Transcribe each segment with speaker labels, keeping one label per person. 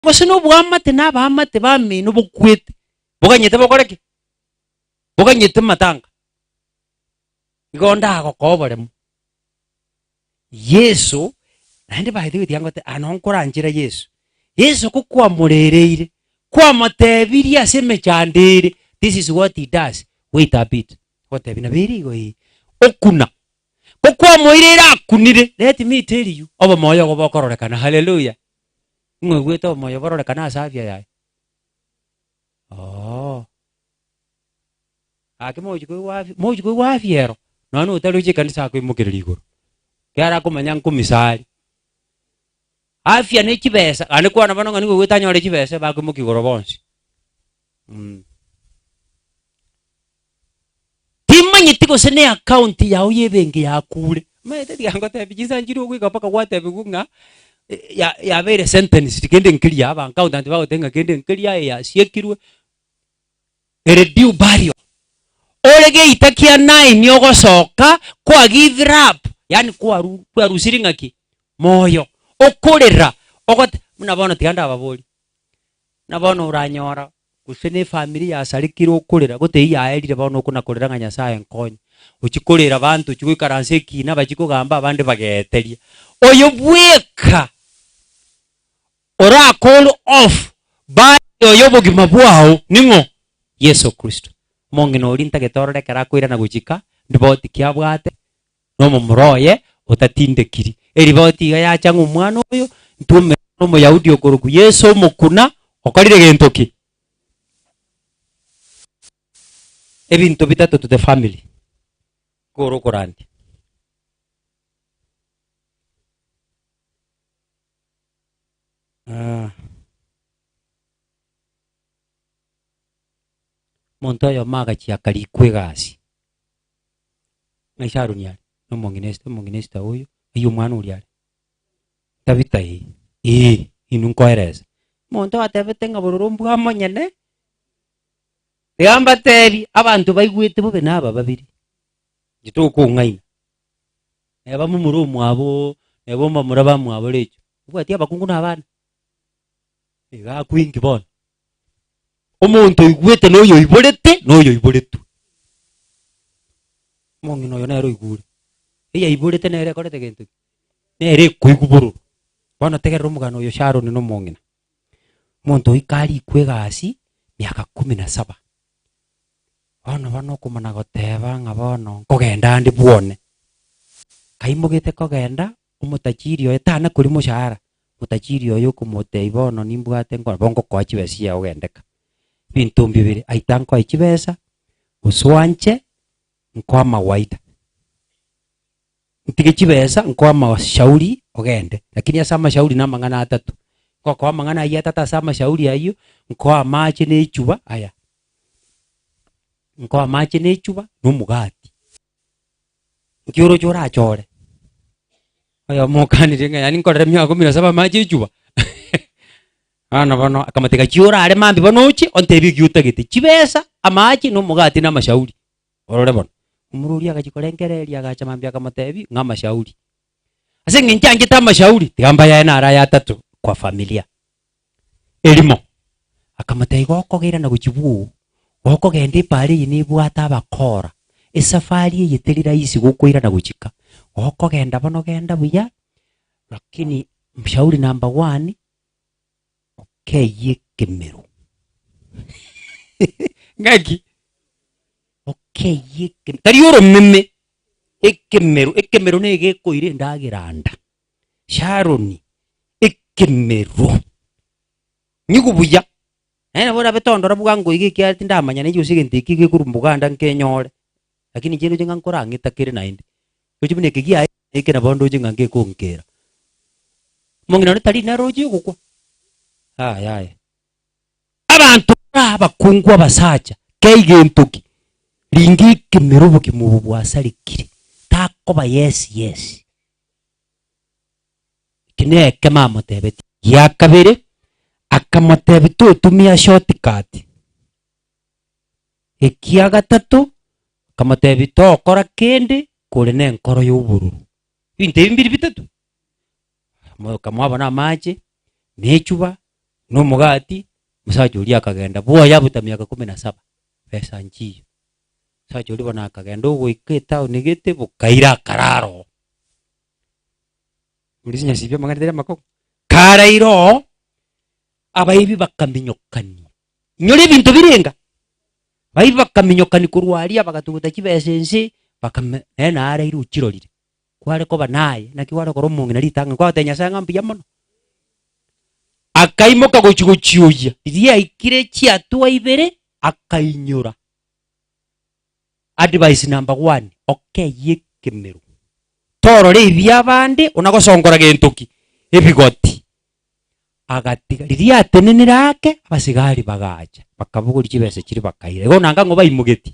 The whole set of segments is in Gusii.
Speaker 1: Gose noboamate na abaamate bamino bokwete, boganyete bokore ki? Boganyete matanga. Igo ndagokoa oboremo. Yeso, naende by the way tiga ngote aa noo nkoranchera Yeso. Yeso ko kwamorereire, kwamotebirie ase emechando ere, this is what he does, wait a bit, ogotebia nabo ere igo ee, okuna. Ko kwamoireire akunire, let me tell you, obomoyo obo bokororekana, hallelujah. Ng'a oigwete obomoyo bororekane ase afya yaye? Oo. Gaki mogochia koigwa afya, mogochia koigwa afya ero, nonya na otari gochia ekanisa akoimokereria igoro, ekiagera akomanya nkomisa are. Afya ne chibesa, naende kwana bono ng'a nigo oigwete anyore chibesa bakoimokia igoro bonsi mh. Timanyeti gose ne account yao ya ebenki yakure, omanyete tiga ngotebie chinsa nchire ogoika mpaka gwatebiwa ng'a ya yabeire sentenced kende nkeria aba accountant bagotebia ng'a kende nkeria aye yasiekirwe, ere due burial. Ore geita kia nine ogosoka kwa give up yaani kwaru kwarusirie ng'aki? Moyo, okorera ogote buna bono tiga ndababorie, buna bono oranyora Gose nefamiri yasarekire okorera, gotei yaerire bono okona korera ng'a Nyasae nkonye. Ochia korera abanto, ochia goikaransa ekina, bachia kogamba abande bageteria. Oyo bweka ora call off bari oyo obogima bwao ning'o? Yeso Kristo. Omong'ina oria ntagete orore ekero akoirana gochika, ndiboti ki abwate, nomomura oye otatindekiri. Eriboti iga yacha ng'a omwana oyo ntwomera n'Omoyahudi okorokwa Yeso omokuna, okorire gento ki? Ebinto bitato to the family. Nkore okorandia. Ah. Omonto oyomo agachia akarikwa egasi. Ng'ai Sharoni are? Nomong'ina Esther, omong'ina Esther oyo, ng'ai omwana oria are? Tabitha ee, ee, inwe nkoeresa. Omonto atebete ng'a bororo mbwa monyene, tiga mbatebi, abanto baigwete bobe naba babere, inche tokong'aina. Neba momura omwabo, neba omomura bamwabo recho, obwati abakungu na abana? Iga akwinki bono. Omonto oigwete na oyoiborete, na oyoiboretwe. Omong'ina oyo nere oigure, eyaiborete nere ekorete gento ki? Nere ekoigwa bororo. Bono tegerera omogano oyo Sharon na omong'ina. Omonto oyio karikwe egasi miaka kumi na saba. Bono bono okomana goteba ng'a bono nkogenda ande bwone. Kaimogete kogenda, omotajiri oye tana koria moshahara, Omotajiri oyo okomotebia, Bono nimbwate nkore bo ngokoa chibesa chia ogendeka. Ebinto mbibere, aita nkoe chibesa, gose oanche nkoe amawaida. Ntige chibesa nkoe amashauri ogende, lakini ase amashauri na amang'ana atato. Ngokoa amang'ana ayio atato ase amashauri ayio, nkoe amache na echuba aya, nkoe amache na echuba na omogati. Nki oroche orachore? Oyomo okanirie ng'a yaani nkorere miaka kumi na saba amache echuba? Bono bono akamotebia gachia orare mambia bono oche ontebie eki otagete, chibesa, amache, na omogati na amashauri, orore bono. Omorwori agachia korengereria agacha mambia akamotebia ng'a amashauri. Ase eng'encho anchete amashauri, tiga mbayae naro aya atato kwa familia. Erimo, akamotebia igo okogeirana gochia bwoo, gokogenda epaara eye nebwate abakora, esafari eye teri rahisi gokoirana gochia ka, gokogenda bono genda buya, lakini mshauri number one, okeyie ekemero. Ng'aki? Okeyie ekemero, tari oromeme, ekemero, ekemero nigo gekoira endagera nda. Sharoni, ekemero. Nyigwe buya, naende nabo orabe tondora bwango iga ekiagera tindamanya nainche gose egento eke gekorwa Buganda nkenyore, lakini inche ndoche ng'a nkorang'ita kere naende. Ndoche buna eke giaye eke nabo ndoche ng'a ngekonkera. Omong'ina one tari nere oche gokwa? Yaya yaya. Abanto bare abakungu abasacha, kei gento ki? Ringa ekemero obogima obo bwasarekire, takoba yes yes. Eki nekemo amotebetie. Gia kabere, akamotebia totumia shortcut. Ekia gatato, akamotebia tokora kende kore nenkoro y'obororo. Ebinto ebi mbiri bitato? Akamoa bono amache, na echuba, Na omogati, omosacha oria akagenda bwoye abuta miaka kumi na saba, besa nchiyo. Omosacha oria bono akagenda ogoika etown gete bokaira akarara oo. Morisie nyasibi amang'ana tari amakong'u. Karaire oo, abaibi bakaminyokania. Inyora ebinto birenga, abaibi bakaminyokania korwa aria bagatuguta chibesa ense, bakame nere naraire ochirorire. Kware koba naye, naki kware gokora omong'ina ritang'ani, kwagotebia Nyasae ng'a mbuya mono. Akaimoka gochia gochioyia, riria aikire chiatua ibere, akainyora. Advice number one, okeyie ekemero. Torora ebi abande, ona gosongora gento ki? Ebigoti. Agatiga, riria atenenire ake, abasigari bagacha, bakabogoria chibesa chiria bakaira. Igo nanga ng'o baimogetie?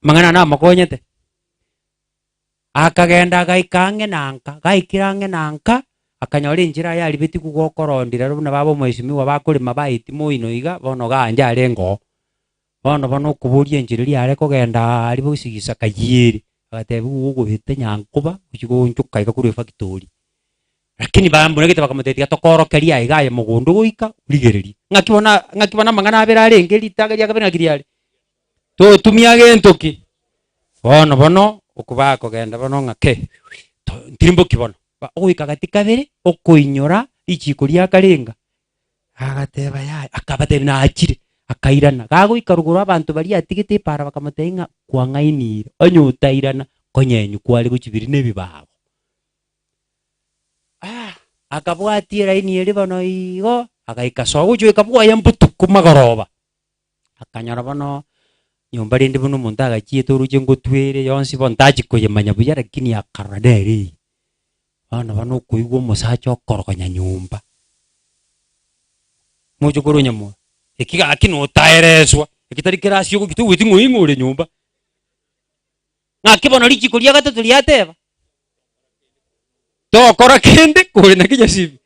Speaker 1: Amang'ana aya namokonyete? Akagenda agaika ang'e na nka, gaikire ang'e na nka, akanyora enchera aye aribetigwe gokorondire aro buna baba omwesimigwa bakorema baetie moino iga, bono gaancha arenge oo. Bono bono okoboria enchera eria are kogenda aaria bosigisa kayiere, agatebiwa ogobete nyankoba ochie goonchoka iga korwa efactory. Lakini bamboregete bakamotebia tiga tokoorokerie aiga aye mogondo goika origererie. Ng'aki bono ng'aki bono amang'ana abere arenge ritang'ani ria kabere ng'aki riare? Totumia gento ki? Bono bono okobaa kogenda bono ng'a kei, ntirimboki bono. Ogoika gati kabere, okoinyora richiko ria karenga, agateba yaya, akabatebia nachire, akairana. Gagoika rogoro abanto baria atigete epaara bakamotebia ng'a kwang'ainire, onye otairana, konyenywa kware gochibiria na ebibago. Ah, akabwatia eraini eria bono igo, agaika sobo gochia goika bwoye mbotuko magoroba. Akanyora bono nyomba rende buna omonto agachiete oroche ngotwere yonsi bono tachi koyemanya buya lakini akarora nere eye. Bono bono okoigwa omosacha okorogonya nyomba, mochokoro onyamoa, eki gaki notaereswa, eki tari kerasi ogochi toigweti ng'a oing'o ore nyomba. Ng'aki bono richiko ria gatato riateba, tokora kende kore naki nyasibi.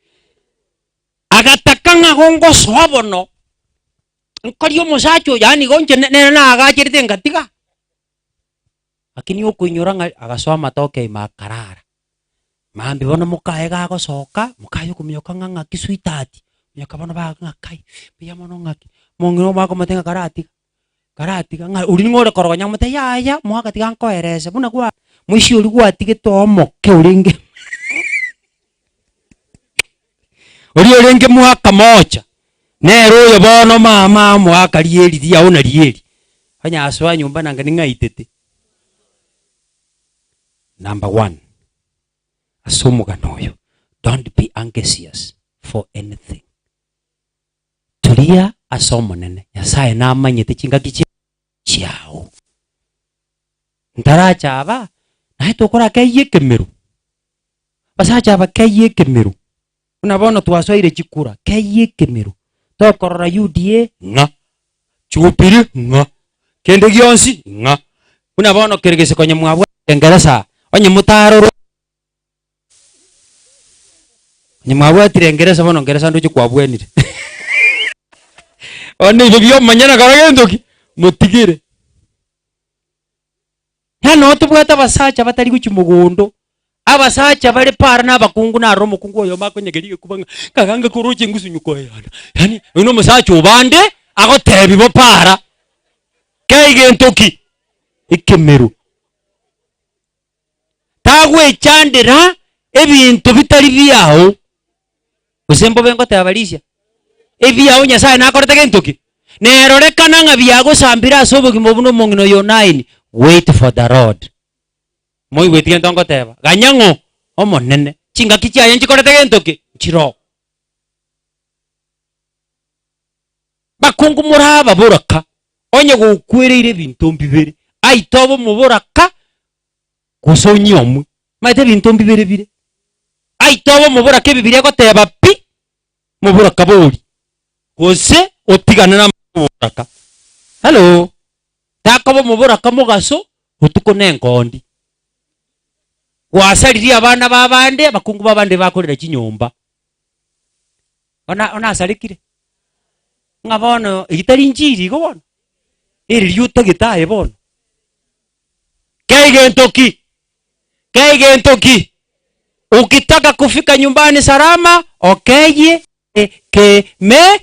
Speaker 1: Agataka ng'a gongosoa bono, nkorie omosacha oyo, yaani igo inche nere naagacherete ngatiga. Lakini okoinyora ng'a agasoa amatoke ime akarara. Mambia bono mokaye gagosoka, mokaye okominyoka ng'a ng'aki sweetheart, minyoka bono ba ng'a kai, mbuya mono ng'aki. Omong'ina omo akomotebia ng'a karatiga, karatiga ng'a oria ning'o ore korogonya amotebi yaya moaka tiga nkoerese buna kwa moisia oria gwatigete omoke orenge Oria orenge mwaka mocha, nere oyo bono mama omoaka rieri riao na rieri, onye asoa nyomba nanga ning'aitete. Number one, ase omogano oyo, don't be anxious for anything. Turia ase Omonene, Nyasaye namanyete chingaki chia chiao. Ntaracha aba, naye tokorakeyia ekemero. Abasacha aba keyia ekemero, buna bono twasoire chikura, keyia ekemero, tokorora UDA ng'a, Jubilee ng'a, kende gionsi ng'a. Buna bono kere gese konya mwabwate engeresa aa, onye motarorwa onye mwabwatire engeresa bono ngeresa ndoche kwabwenire bono ebio biomonyene kora gento ki? Motigere. Yaani noo tobwate abasacha batari gochia mogondo, abasacha bare para na abakungu naroro omokungu oyomo akonyegeria egekuba ng'a kaga ngaki oroche engusu nyuko eye ana, yaani oyio na omosacha obande agotebi bo para, kei gento ki? Ekemero. Tagwechandera ebinto bitari biao, gose mbobe ngoteba risia, ebiao Nyasaye nakorete gento ki? Nerorekana ng'a biagosambire ase obogima obwo na omong'ina oyo onaini, wait for the Lord. Moigweti gento ngoteba? Ganya ng'o? Omonene. Chingaki chiaye nchikorete gento ki? Nchiroo. Bakungu more ababoraka, onye gokwereire ebinto mbibere, aite obe omoboraka gose onyiomwe. Omanyete ebinto mbibere bire, aite obe omoboraka ebibiria egoteba pi, moboraka bori, gose otigane na omoboraka. Hello, takoba omoboraka mogaso, botuko na enkondi. Gwasaririe abana ba abande, abakungu ba abande bakorera chinyomba. Ona onasarekire? Ng'a bono eyio tari inchiri igo bono, eriria otagete aye bono. Kei gento ki? Kei gento ki? Ukitaka kufika nyumbani salama, okeyie. Ekemero.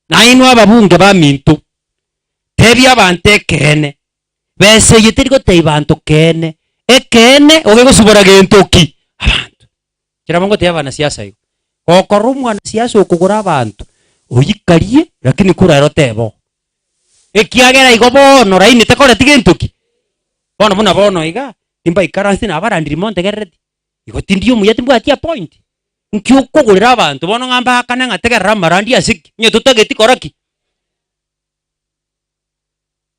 Speaker 1: Nainwe ababunge baminto, tebia abanto ekeene. Besa eye teri gotebia banto keene. Ekeene igo gegosibora gento ki? Abanto. Inche nabo ngotebia abanasiasa igo, gokorora omwanasiasa okogora abanto, oyikarie lakini kura ero teba oo. Ekiagera igo bono laini tekoreti gento ki? Bono buna bono iga, timbaikaranseti nabarandiri montegerereti, igo tindi omuya timbwati apoint. Nki okogorera abanto bono ng'a mbakane ng'a tegerera amarandi ase ki? Onye totageti kora ki?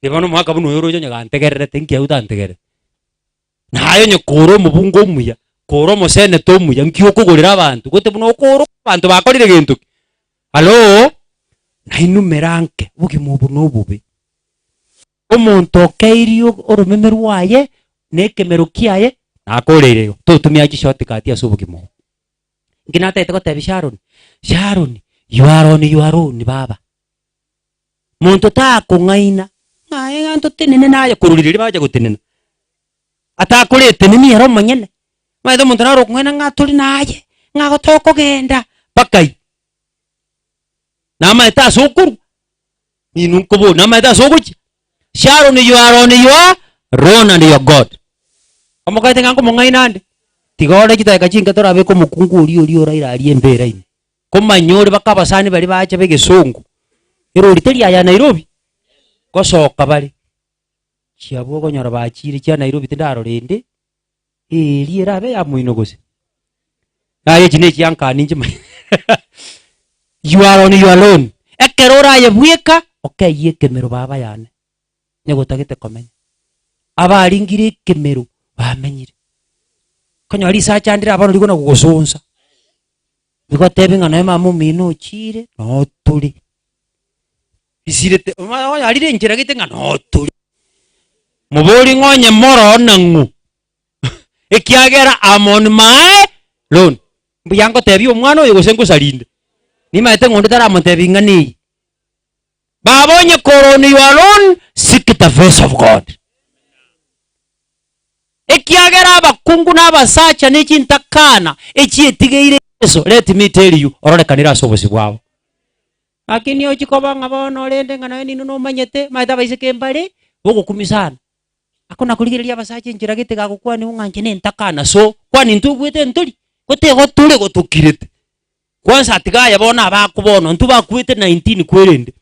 Speaker 1: Ee bono omogaka buna oyo oroche onye gantegererete nki agwo tantegerereti? Naye onye kore omobunge omuya, kore omoseneta omuya, nki okogorera abanto? Gote buna okoroka abanto bakorire gento ki? Hallo! Nainwe meranke, obogima obo nobobe. Omonto okeirie oromeme rwaye na ekemero kiaye, nakoreire igo, totumia chishortcut ase obogima obo. Nki natagete gotebia Sharon? Sharon, you are on your own baba. Monto takong'aina, ng'a aye ng'a ntotenene naye korwa riria bagocha gotenena. Atakoretenenia ere omonyene, omanyete omonto naro okong'aina ng'a tore naye, ng'a igo tokogenda mpaka ii. Namaete ase okorwa, ninwe nkoboria, namaete ase ogochia? Sharon you are on your own and your God. Omokaete ng'a nkomong'aina ande, tiga ore chidakika chinke torabeke omokungu oria oria oraire aria embera ime. Komanya ore baka abasani baria bacha b'egesongo, erori teri aya Nairobi, gosoka bare, chiabwo okonyora bachiire chia Nairobi tindarora ende, eria erabe ya moino gose? Yaya echi na echia nkani nchimanyete you are on your own. Ekero oraye bweka, okeyie ekemero baba yane, nigo otagete komenya. Abaringire ekemero, bamenyire. Okonyora risacha ndire abana rigo nagogosonsa. Rigotebia ng'a nonya mama omino ochiire, noo tore. Risirete omanye onye arire enchera gete ng'a noo tore. Moborie ng'a onye moroo nang'o, ekiagera am on my loan. Mbuya ngotebia omwana oyo gose ngosarinde? Nimanyete ng'a onde taramotebia ing'ana eye. Baba onye kore on your own, seek the face of God. Ekiagera abakungu na abasacha ne chintakana echietigeire Yeso, let me tell you, ororekanire ase obosio bwabo. Lakini ochia koba ng'a bono rende ng'a nonya ninwe nomanyete, omanyete abaiseke mbare bogokumia sana. Akona korigereria abasacha enchera gete gagokwanigwa ng'a inche nentakana so, kwani intwe obwete ntori? Gotego tore gotokirete. Kwanza tiga aye bono abakwo bono, intwe bakwete 19 kwerende.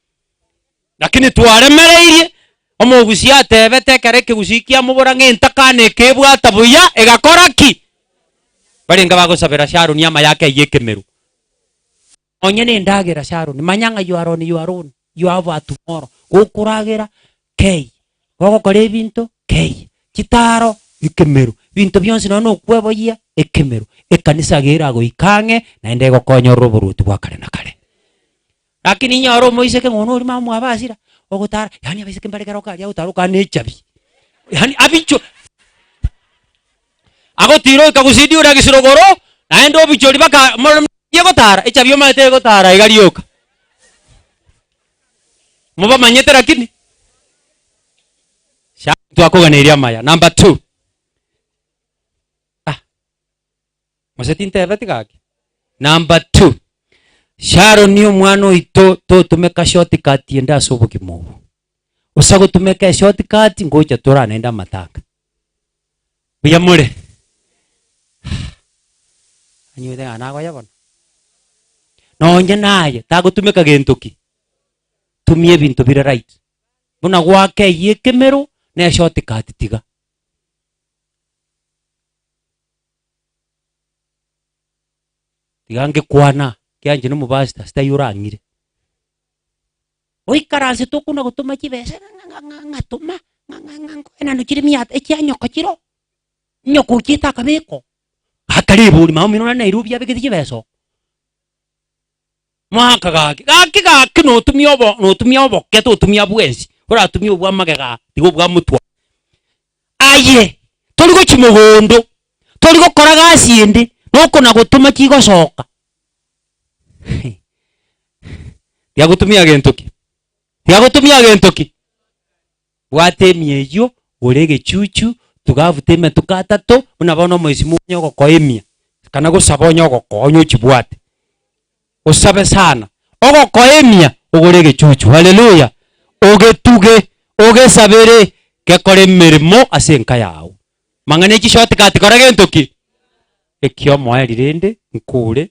Speaker 1: Lakini twaremereirie, omogusia atebete ekero ekegusii kiamobora ng'a entakana ekebwata buya, egakora ki? Barenge bagosabera Sharon amaya akeyie ekemero. Onye na endagera Sharon, manya ng'a you are on your own, you have a tomorrow. Gokoragera, kei, gogokora ebinto, kei, chitaro, ekemero, ebinto bionsi nonya na okweboyia, ekemero. Ekanisa iga eragoika ang'e, naende egokonyorera oboruoti bwa kare na kare. Lakini inyore omoiseke ng'a one oria mama mwabo asira, ogotara, yaani abaiseke mbare kero karia agotara okana na echabi, yaani abichwe, agotira oika gusidi oria agesire igoro, naende obichori mpaka morore egotara, echabi omanyete egotara iga rioka. Mobamanyete lakini? Sha twakoganeria amaya. Number two. Ah. Gose tintebeti gaki? Number two. Sharon omwana oito totumeka shortcut ende ase obogima obo. Osa gotumeka eshortcut ngocha tore naende amatanga. Mbuya more? Anywete ng'a nagoya bono. Nonye naye tagotumeka gento ki? Tumia ebinto bire right. Buna gwakeyia ekemero na eshortcut tiga. Tiga ngekwana, ekiagera inche nomopastor, sitaiyo orang'ire. Oikaransete okona gotoma chibesa ng'a ng'a ng'a ng'a toma, ng'a ng'a ng'a nkoenana chire mia echia nyoko chire oo, nyoko ochiete akabeka oo. Gakare ebori mama omino nare Nairobi abegete chibesa oo. Mwaka gaki, gaki gaki notumia obo notumia oboke totumia bwensi, oratumie obwa amagega tiga obwa motwe. Aye, tori gochia mogondo, tori gokora gasi ende, nokona gotoma chigosoka. Tiga gotumia gento ki? Tiga gotumia gento ki? Bwata emia eyio, gora egechuchu. agotuga after emetuko atato, buna bono omoisimu onye ogokoemia, kana gosaba onye ogokoa onye ochibwate. Osabe sana, ogokoemia ogore egechuchu, haleluya, ogetuge, ogesabere, gekore emeremo ase enka yago. Mang'ana echi shortcut kora gento ki? Ekiomoerio rende nkore,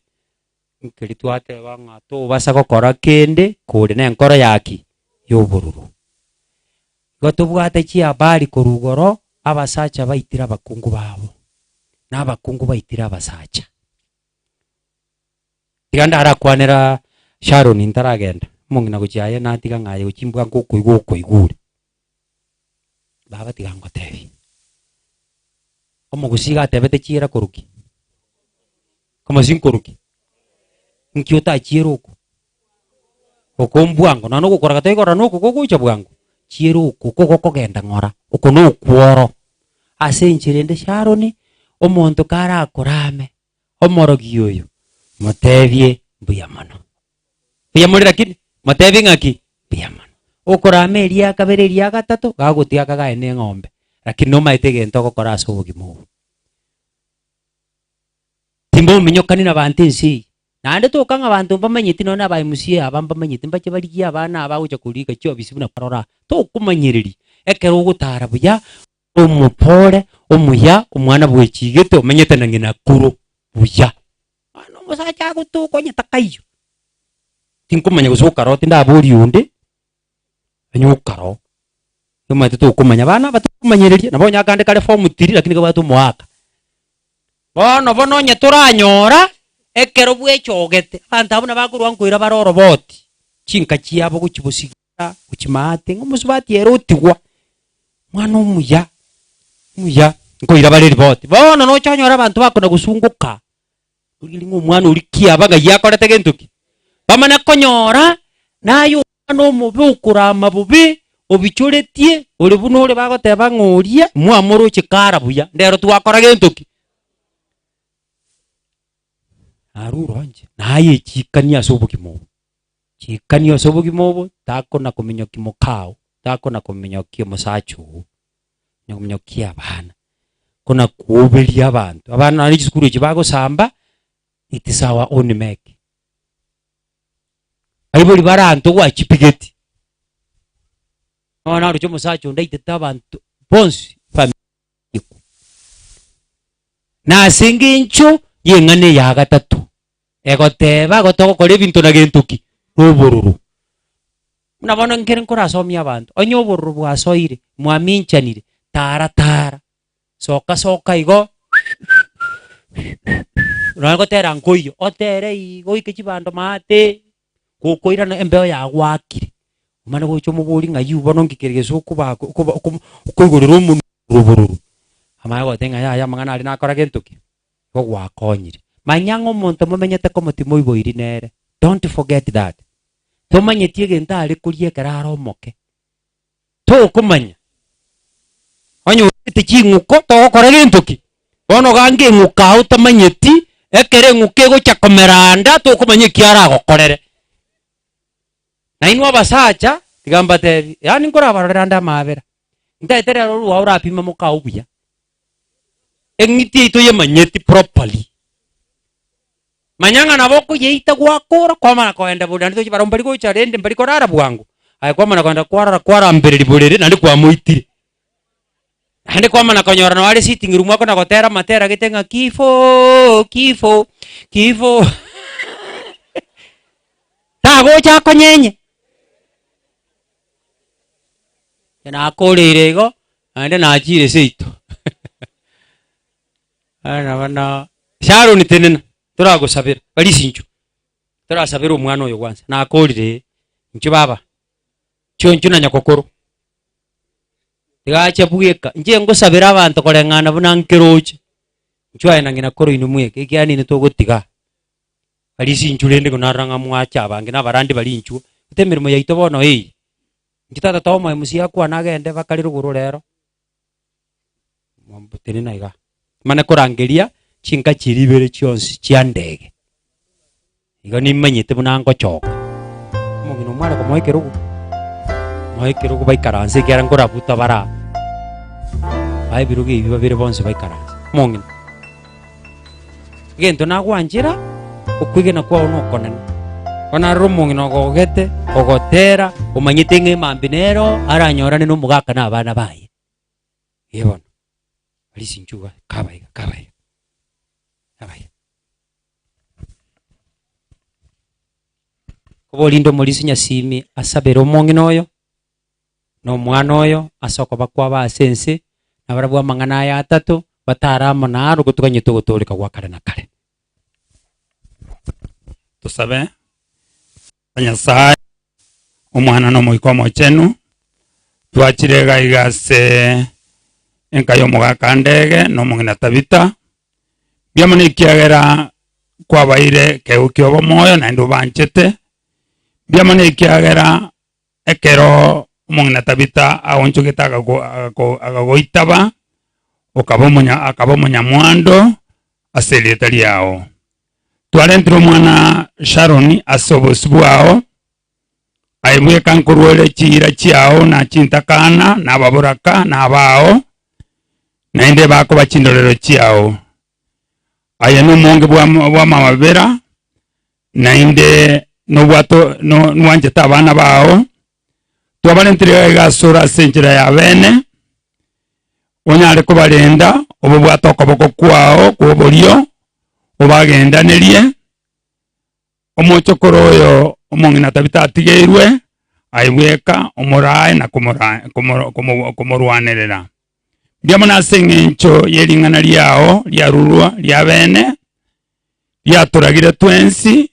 Speaker 1: nkeri twateba ng'a tobasa gokora kende kore na enkoro ya ki? Ya obororo. Igo tobwate chihabari korwa igoro, abasacha baitire abakungu babo, na abakungu baitire abasacha. Tiga ndarakwanera Sharon ntaragenda, omong'ina gochia aye natiga ng'a aye gochia mbwango okoigwa okoigwa ore. Baba tiga ngotebie, omogusii iga atebete chiira korwa ki? Komosii nkorwa ki? Nki otachiere oko? Oko mbwango, nonya ogokoraga tari korora noko gogocha bwango, chiera oko oko gokogenda ng'ora, oko na okworo. Ase enchera ende Sharon, omonto karakorame, omorogi oyo, motebie mbuya mono. Mbuya more lakini, motebie ng'aki? Mbuya mono. Okorama eria kabere eria gatato, gagotiga akagaye na eng'ombe, lakini nomaete egento ogokora ase obogima obo. Timbominyokani na banto ense eye, naende toka ng'a abanto mbamanyeti nonye na aba MCA aba mbamanyeti mbache barigie abana aba bagocha korika chiofisi buna kwarora aa, tokomanyereria ekero ogotara buya, omopore, omuya, omwana bwechigete omenyete na ng'ina koro buya. Bono omosacha agotoka onye takaiyo, tinkomanya gose okaroo tindaboria onde, onye okaroo, omanyete tokomanya, abana aba tokomanyereria, nabo onye akande kare form three lakini kabwate omoaka. Bono bono onye toranyora, ekero bwechogete, abanto abwo nabakorwa nkoira bare oroboti, chinka chiabo gochia bosio. Gochia maate, ng'a omosubati ere otigwa, mwana omuya, omuya, nkoira bare riboti. Bono nocha onyore abanto bakona gosungoka, origereria ng'a omwana oria kiaba ng'ai akorete gento ki? Bamana konyora, naye omwana omobe okorama bobe, obichoretie, ore buna ore bagoteba ng'a oria, mwamoroche kara buya, ndero twakora gento ki? Narure inche, naye echikanie ase obogima obo. Chikanie ase obogima obo, takona kominyokia mokao, takona kominyokia omosacha oo, onye kominyokia abana, kona kwoberia abanto. Abana nonye chisukuru echi bagosamba, it is our own make. Aibori bare anto gwachipigeti, bono naroche omosacha onde aitete abanto bonsi family ekwo. Na ase engencho y'eng'ana eya gatato. Egoteba, igo togokora ebinto na gento ki? Nobororo. Buna bono nkere nkorasomie abanto, onye obororo bwasoire, mwaminchanire, tara tara, soka soka igo, nonya gotera nkoiyo, otere igo oike chibando maate, gokoirana embeo yagoakire, omanye gocha omoborie ng'ai bono nki kere gese okoba okoba okomo okoigorera omonwe obororo, amanye goteba ng'a yaya amang'ana aria nakora gento ki? Igo gwakonyire. Manya ng'a omonto momenyete komo timoiboiri nere. Don't forget that. Tomanyeti egento are koria ekero are omoke. Tokomanya. Onye oriete ching'uko togokora gento ki? Bono gange eng'uko ao otamanyeti, ekero eng'uko egocha komera anda tokomanya eki aragokorere. Na inwe abasacha, tiga mbatebi, yaani nkorabarorere ande amaabera. Ntaete rero orwao orapime mokao buya. Eng'iti yaito yemanyeti properly. Manya ng'a nabo okoyeita gwakora kwamana kogenda borere naende tochi barabwo mbari gocha rende mbari korara bwango, aye kwamana kogenda kwarara kwarambereria borere naende kwamoitire. Naende kwamana konyora noo are sitting room akona gotera amatera gete ng'a kifo kifo kifo tagocha akonyenye. Nakoreire igo, naende nachire seito. Bono bono, Sharon tenena, toragosabera, barisia inchuo, torasabere omwana oyo kwanza, nakorire ee, inchuo baba, inchuo inchuo na nyokokoro. Tiga ache bweka, inche ngosabera abanto koreng'ana buna nkeroche, inchuo aye na ng'ina koro inwe mweka, ekiagera ninwe togotiga. Barisia inchuo rende narora ng'a mwacha abange na abarandi baria inchuo, gose emeremo yaito bono eye. Inche tata tomoe mosigo akwane agende bakare rogoro rero, tenena igaa, mane korangeria chinka chiria ibere chionsi chia ndege, igo nimanyete buna ngochoka. Omong'ina omware komoa ekerogo, moe ekerogo baikaranse ekiagera nkorabuta bare aa. Bae ebirogo ebi babere bonsi baikaranse. Omong'ina, egento nagwanchera, okwegena kwao nokonene. Bono aroro omong'ina ogogete, ogotera, omanyete ng'a emambia nero aranyorane na omogaka na abana baye. Ee bono, Arisi inchuo iga, kaba iga, kaba iga, kaba iga. Koborinde omorisia nyasimi asabere omong'ina oyo, na omwana oyo, ase okoba kwabo ase ense, na barabwo amang'ana aya atato, batare amo na aro gotoganyete ogotooreka gwa kare na kare.
Speaker 2: Tosabe. Nyasae, Omwana na Omoika Omochenu, twachire iga iga ase enka y'omogaka Ndege na omong'ina Tabitha, mbuya mono ekiagera kwabaire ekeegwa kia obomoyo naende obanchete, mbuya mono ekiagera ekero omong'ina Tabitha aonchogete agago agago agagoitaba, okaba omonya akaba omonyamwando ase erieta riao. Twarentire omwana Sharoni ase obosio bwao, aye bweka nkorwere chiira chiao na chintakana, na ababoraka, na abao, naende bakoba chindorero chiao. Aye nomonge bw'amabera, naende nobwato nwanchete abana bao. Twabarentire iga asore ase enchera ya bene, onyare kobarenda, obobwate okoboko kwao kw'oborio, obagendanerie. Omochokoro oyo omong'ina Tabitha atigeirwe, aye bweka omorae na komorwanerera. Mbuya mono ase engencho ye ring'ana riao riarurwa ria bene, riatoragire twensi,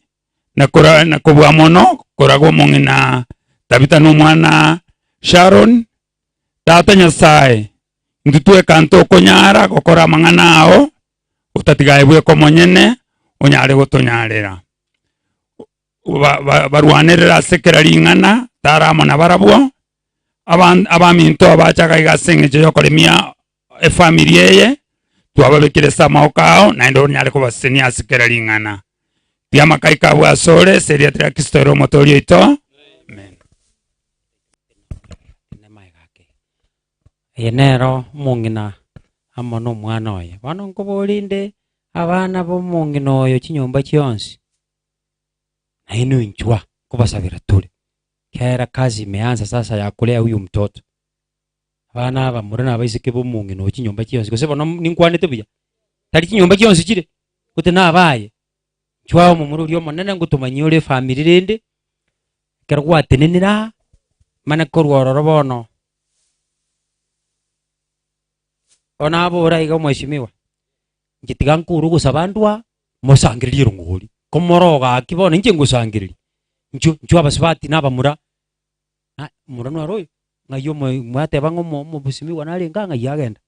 Speaker 2: na kora na kobua mono koraga omong'ina Tabitha na omwana Sharon. Tata Nyasae, intwe tweka ntokonyara gokora amang'ana ao, otatiga aye bweka omonyene onyare gotonyarera. Ba- ba- Barwanerere ase kera ring'ana, tara amo nabarabwo, aban- abaminto abacha iga ase eng'encho y'okoremia efamiri eye, twababekire ase amaboko ao, naende onyare kobasesenia ase kera ring'ana. Tiga amakaiko abwo asore, ase erieta ria Kristo ere Omotoori oito. Amen.
Speaker 1: Eye nero omong'ina amo nomwana oye. Bono nkoborie inde abana b'omong'ina oyo chinyomba chionsi, nainwe inchwa nkobasabera tore, kera kazi imeanza sasa ya kulea huyu mtoto. Abana abamura na abaiseke b'omong'ina oyo chinyomba chionsi, gose bono ninkwanete buya? Tari chinyomba chionsi chire, gote nabaye, inchwa omomura oria omonene ngotomanyie ore efamiri rende, ekero gwatenenire aa, mane korwa ororo bono, bono abore iga omweshimiwa, inche tiga nkore ogosaba ndwa, mosangererie erongori, komoroga gaki bono inche ngosangereria, inchuo inchuo abasubati na abamura, na omura naro oyo, ng'ai omo mwateba ng'a omo omobusimiwa narenge aa ng'ai agenda,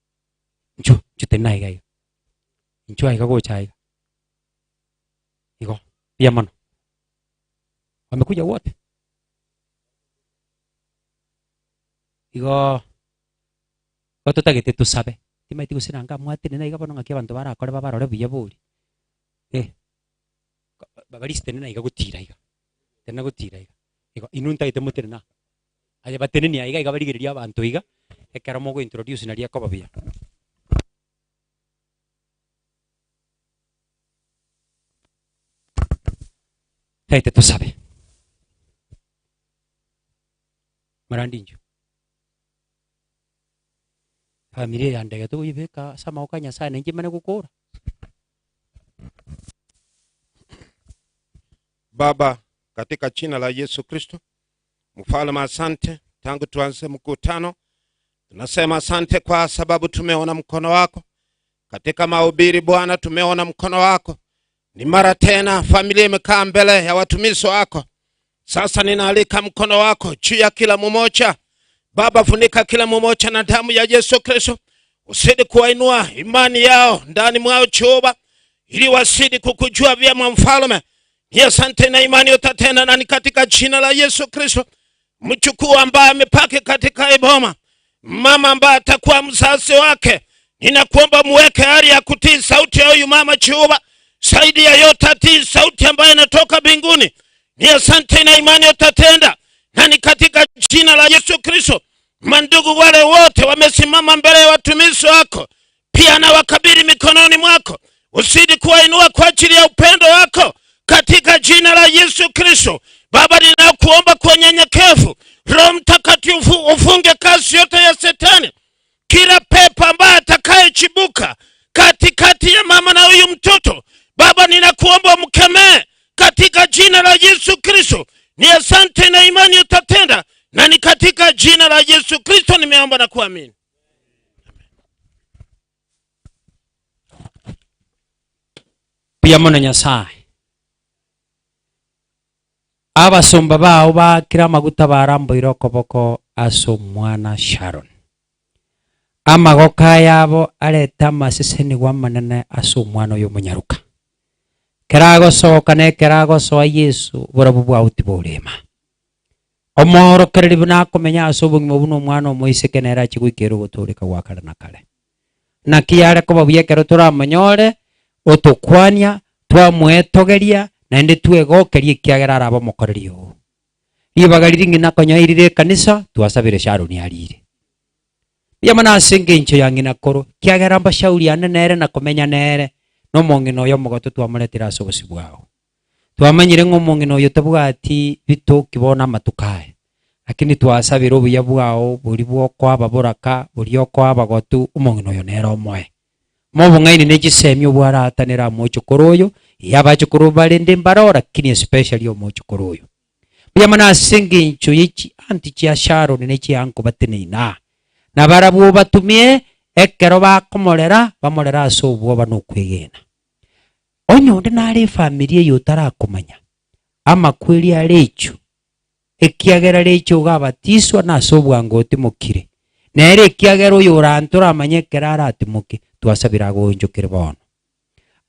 Speaker 1: inchuo inchuo tenena aiga iga, inchuo aiga gocha aiga, igo, mbuya mono. Wamekuja wote? Igoo, igo totagete tosabe, timanyeti gose nanga mwatenena iga bono ng'aki abanto barakore babarore buya bori, eh, babarisi tenena iga gotira iga, tenena gotira iga, igo inwe ntagete motenene aa, aye bateneni aiga iga barigereria abanto iga, ekero mogo introduce naria ekoba buya. Ntagete tosabe. Morandi inchuo. Familia eye yandegete goyebeka ase amaboko a Nyasaye na inche mane gokora.
Speaker 3: Baba, katika jina la Yesu Kristo, Mfalme, asante. Tangu tuanze mkutano, tunasema asante kwa sababu tumeona mkono wako katika mahubiri. Bwana, tumeona mkono wako. Ni mara tena familia imekaa mbele ya watumishi wako. Sasa ninaalika mkono wako juu ya kila mmoja. Baba, funika kila mmoja na damu ya Yesu Kristo, usidi kuwainua imani yao ndani mwao Jehova, ili wasidi kukujua vyema Mfalme. Ni asante na imani utatenda, na ni katika jina la Yesu Kristo. Mchukuu ambaye amepaki katika iboma, mama ambaye atakuwa mzazi wake, ninakuomba muweke hali ya kutii sauti ya huyu mama Jehova, zaidi ya yote atii sauti ambayo inatoka mbinguni. Ni asante na imani utatenda, na ni katika jina la Yesu Kristo. Mandugu wale wote wamesimama mbele ya watumishi wako, pia na wakabili mikononi mwako, usidi kuwainua kwa ajili ya upendo wako katika jina la Yesu Kristo. Baba, ninakuomba kwa unyenyekevu, Roho Mtakatifu ufunge kazi yote ya Shetani, kila pepo ambaye atakayechibuka katikati ya mama na huyu mtoto. Baba, ninakuomba mkemee katika jina la Yesu Kristo. Ni asante na imani utatenda, na ni katika jina la Yesu Kristo nimeomba na kuamini.
Speaker 1: Mbuya mono Nyasae. Abasomba bao baakire amaguta baramboire okoboko ase omwana Sharon. Amagoko ayabo arete amasesenigwa amanene ase omwana oyo omonyaroka. Ekero agosoka na ekero agosoa Yeso, oborabu bwao tiborema. Omoorokereria buna akomenya ase obogima buna omwana omoiseke nere achie goikera ogotooreka gwa kare na kare. Naki yare koba buya ekero toramonyore, otokwania, twamwetogeria, naende twegokeria ekiagera arabe omokoreri oo. Ribaga riria ng'ina akonyoirire ekanisa, twasabire Sharon arire. Mbuya mono ase engencho ya ng'ina koro, ekiagera mbashauri ane nere na komenya nere, na omong'ina oyo omogotu twamoretire ase obosio bwao. Twamanyire ng'a omong'ina oyo tabwati bitoki bono amatuko aya, lakini twasabire obuya bwao boria bw'okoa ababoraka, boria okoa abagotu, omong'ina oyo nere omoe. Mobong'aini ne chisemi obwo aratanere amochokoro oyo, ee abachokoro barende mbareo lakini especially omochokoro oyo. Mbuya mono ase engencho ye chianti chia Sharon ne chianko bateneine aa, na barabwo obatumie ekero bakomorera, bamorere ase obwoba na okwegena. Onye onde nare efamiri eye otarakomanya, amakweri are echio, ekiagera recho ogabatiswa nase obwango otimokire, nere ekiagera oyorante oramanye ekero aratimoke, twasabire agoonchokere bono.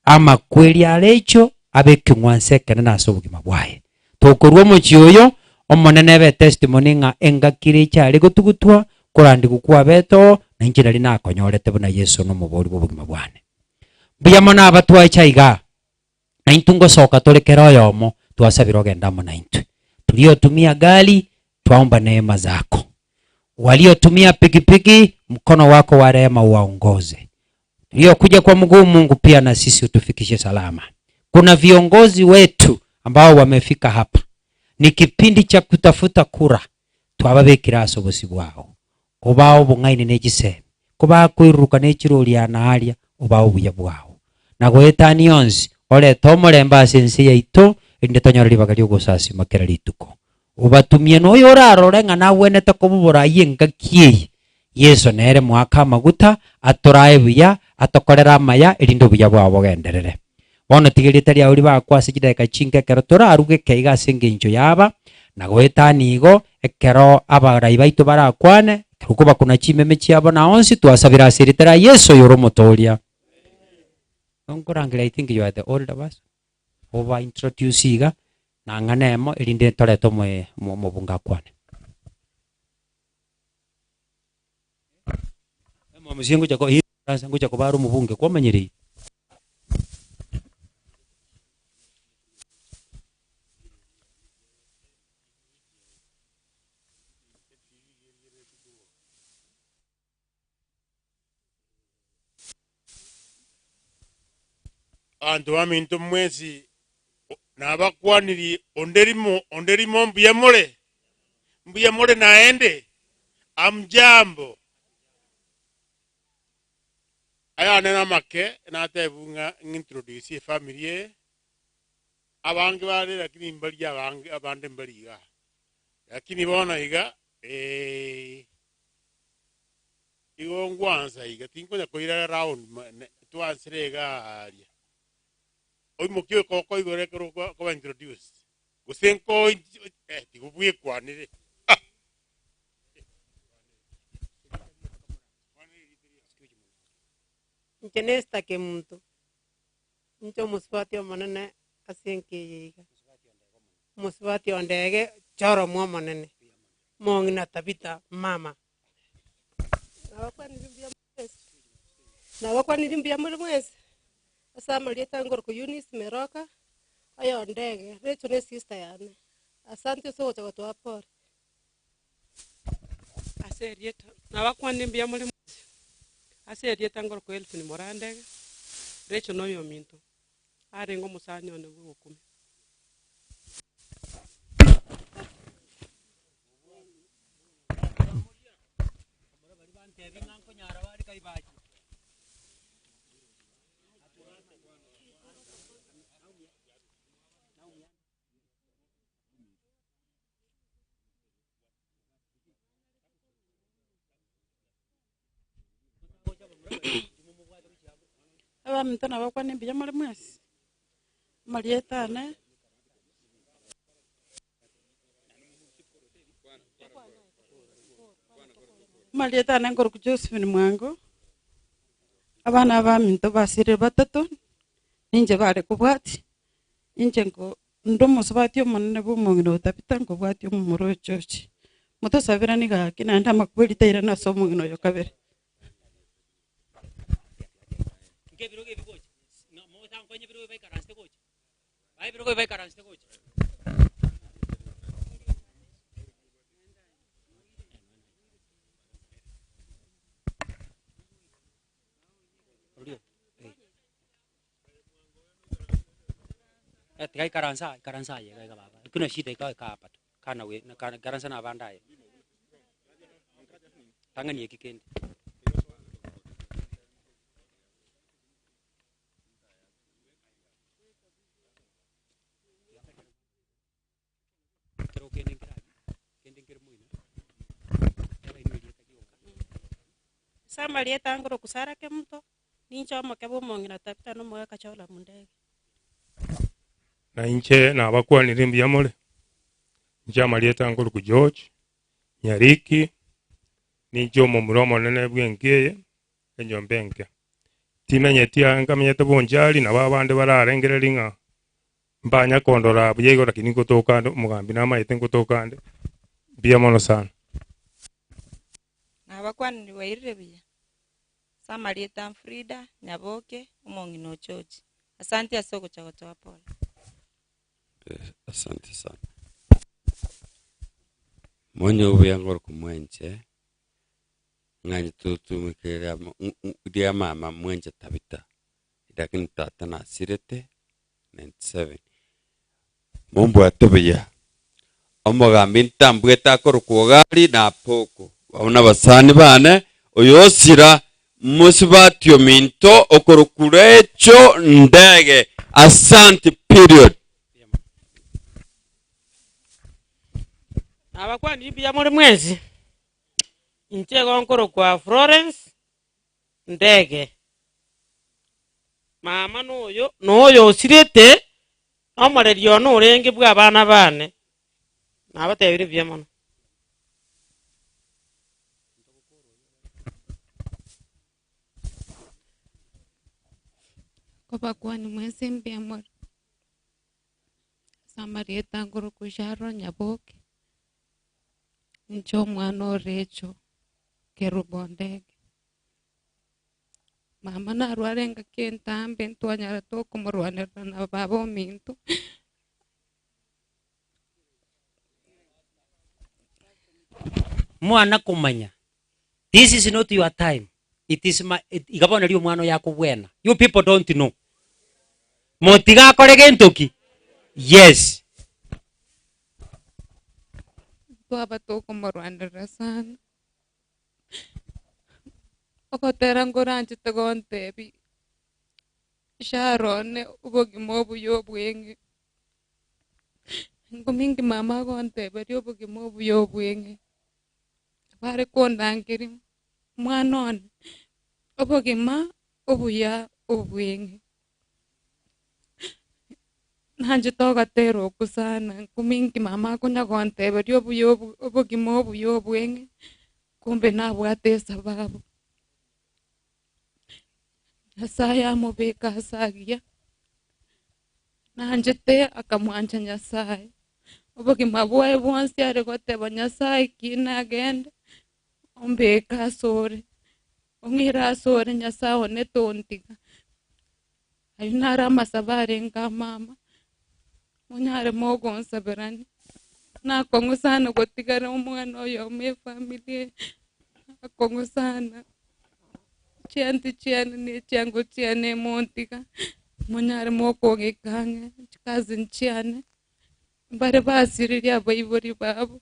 Speaker 1: Amakweri are echio abe ekeng'wanso ekenene ase obogima bwaye. Tokorua omochie oyo, Omonene ebe etestimony ng'a engaki recho are gotugutwa, korandigwa kwabete oo, na inche nari nakonyorete buna Yeso nomobori bw'obogima bwane. Mbuya mono abatwaeche aiga, na intwe ngosoka tore kera oyomo, twasabire ogende amo naintwe. Tuliotumia gari, twaomba neema zako. Waliotumia pikipiki, mkono wako wa rehema uwaongoze. Tuliokuja kwa mguu, Mungu pia na sisi utufikishe salama. Kuna viongozi wetu ambao wamefika hapa, ni kipindi cha kutafuta kura, twababekire ase obosio bwao. Obae obong'aini ne chisemi, kobakoiruruka ne chirori aa na aaria, obae obuya bwao. Na goetania onsi, orete omorembe ase ense yaito, erinde tonyore ribaga ri'ogosasima kera rituko. Obatumie noyo orarore ng'a nagwenerete koba oboraai engaki eye. Yeso nere moake amaguta, atorae buya, atokorere amaya, erinde obuya bwao bogenderere. Bono tiga erieta riao ribakwe ase chidakika chinke ekero toraruge ekeiga ase engencho y'aba, na goetania igo, ekero abarai baito barakwane, ekero okobakuna chimeme chiabo na onsi, twasabire ase erieta ria Yeso oyore Omotooria. Nkorangeria I think you are the older person, oba introduce iga, na ng'a nemo erinde torete omoe omobunge akwane. Omosie ngocha ko ngocha koba are omobunge kwamanyire igo?
Speaker 4: Abanto baminto mwensi, nabakwanirie onde rimo, onde rimo mbuya more? Mbuya more naende? Hamjambo? Ayane namake natebiwu ng'a ng'introduce efamiri eye, abange bare lakini mbaria abange abande mbari igaa. Lakini bono iga igo ngwansa iga, tinkonya koira round twansire iga aaria. Oimokie okoboko igoro ekero okoba introduced, gose nko eh tiga bwekwanere ah.
Speaker 5: Inche n'Esther Kemunto, inche omosubati omonene ase enka eye iga. Omosubati o ndege, choromwa omonene, mong'ina Tabitha mama.
Speaker 6: Nabakwanirie mbuya mwensi, nabakwanirie mbuya more mwensi, ase amarieta ngorokwa Eunice Meroka, oyo ndege, Rachel ne sister yane. Asante ase ogocha gotoa pore.
Speaker 5: Ase erieta, nabakwanire mbuya more mwensi, ase erieta ngorokwa Elvin Morandege, Rachel noyominto, arenge omosani one bwa ogokumia.
Speaker 7: Abaminto nabakwane mbuya more mwensi, amarieta ane. Amarieta ane nkorokwa Josephine Mwango, abana abaminto basirire batato, ninche bare kobwatia, inche nko Inde omosubati omonene bw'omong'ina o Tabitha, nkobwatia omomura o George. Motosaberanie gaki, naende amakweri tairana ase omong'ina oyo kabere.
Speaker 1: Eh, tiga ikaranse aa, ikaranse aye iga iga baba, hakuna shida ika kaa hapa tu, kaa na we na ikaransa na abande aye. Tang'ani eki kende. Ekero kende nkere aywo, kende nkere moino, teba inwe erieta rioka.
Speaker 6: Ase amarieta angorokwa Sarah Kemunto, ninche omoke bwa omong'ina Tabitha na omogaka Joram Ndege.
Speaker 8: Na inche nabakwanire mbuya more, inche amarieta nkorokwa George Nyariki, ninche omomura omonene bw'enka eye, enyomba enke. Timenyeti aa nkamenyete Bonchari, nabo abande bararengererie ng'a mbanya kondora buya igo lakini ngotoka ande, omogambi namaete ngotoka ande, mbuya mono sana.
Speaker 9: Nabakwanire bwairire buya? Ase amarieta a Frida Nyaboke, omong'ina o George. Asanti ase ogocha gotoa pole.
Speaker 10: Asante sana. Monye obuya ngoro komwenche, ng'anye totumekere ria mama mwenche Tabitha, lakini tata nasirete 97. Mombwate buya. Omogambi ntambwete akorokwa Ogari na Apoko, abwo nabasani bane, oyo osira mosubati ominto okorokwa Recho Ndege. Asante period.
Speaker 5: Nabakwanirie mbuya more mwensi, inche igo nkorokwa Florence Ndege. Mama noyo, noyo osirete, omoreri one orenge bw'abana bane. Nabatebirie buya mono.
Speaker 11: Nkobakwani mwensi mbuya more. Ase amarieta nkorokwa Sharon Nyaboke, inche omwana o Rachel Kerubo Ndege. Mama narware engaki entambe ntwanyara tokomorwanerera na baba ominto.
Speaker 1: Mwana komanya this is not your time it is my iga bono riria omwana oyo akobwena you people don't know motiga akore gento ki? Yes.
Speaker 11: Twaba tokomorwanerera sana. Ogotera nkoranchete gontebia, Sharon obogima obuya obweng'e. Nkominki mama agonteberia obogima obuya obweng'e. Bare kondangeria, mwana one, obogima obuya obweng'e. Nanchete ogatera okwo sana, nkominki mama akonya gonteberia obuya obu obogima obuya obweng'e, kumbe nabwate esababu. Nyasaye amobeke ase agiya, nanchete akamwancha Nyasaye, obogima bwaye bwonsi are goteba Nyasaye ki nagende, ombeke asore, ong'ire asore Nyasaye one tontiga. Ayio naro amasabo arenge amama, monyare mogonsaberania, nakong'u sana gotigara omwana oyomo efamiri eye. Akong'u sana. Chianti chiane na echiango chiane montiga, monyare mokong'ika ang'e, chicousin chiane, mbare basiririe abaibori babo,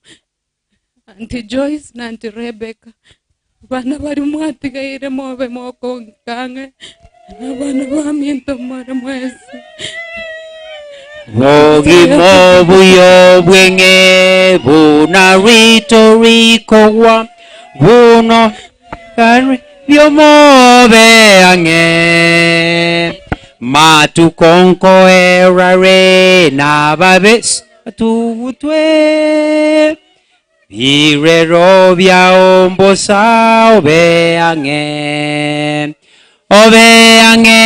Speaker 11: Aunty Joyce na Aunty Rebecca, abana baria mwatigaire mobe mokong'ika ang'e, na abana baminto more mwensi.
Speaker 1: Bogima obuya obweng'e buna rito rikogwa buno biomobe ang'e matuko nkoerare nababe tugutwe Birero biao mbosa obe ang'e, obe ang'e,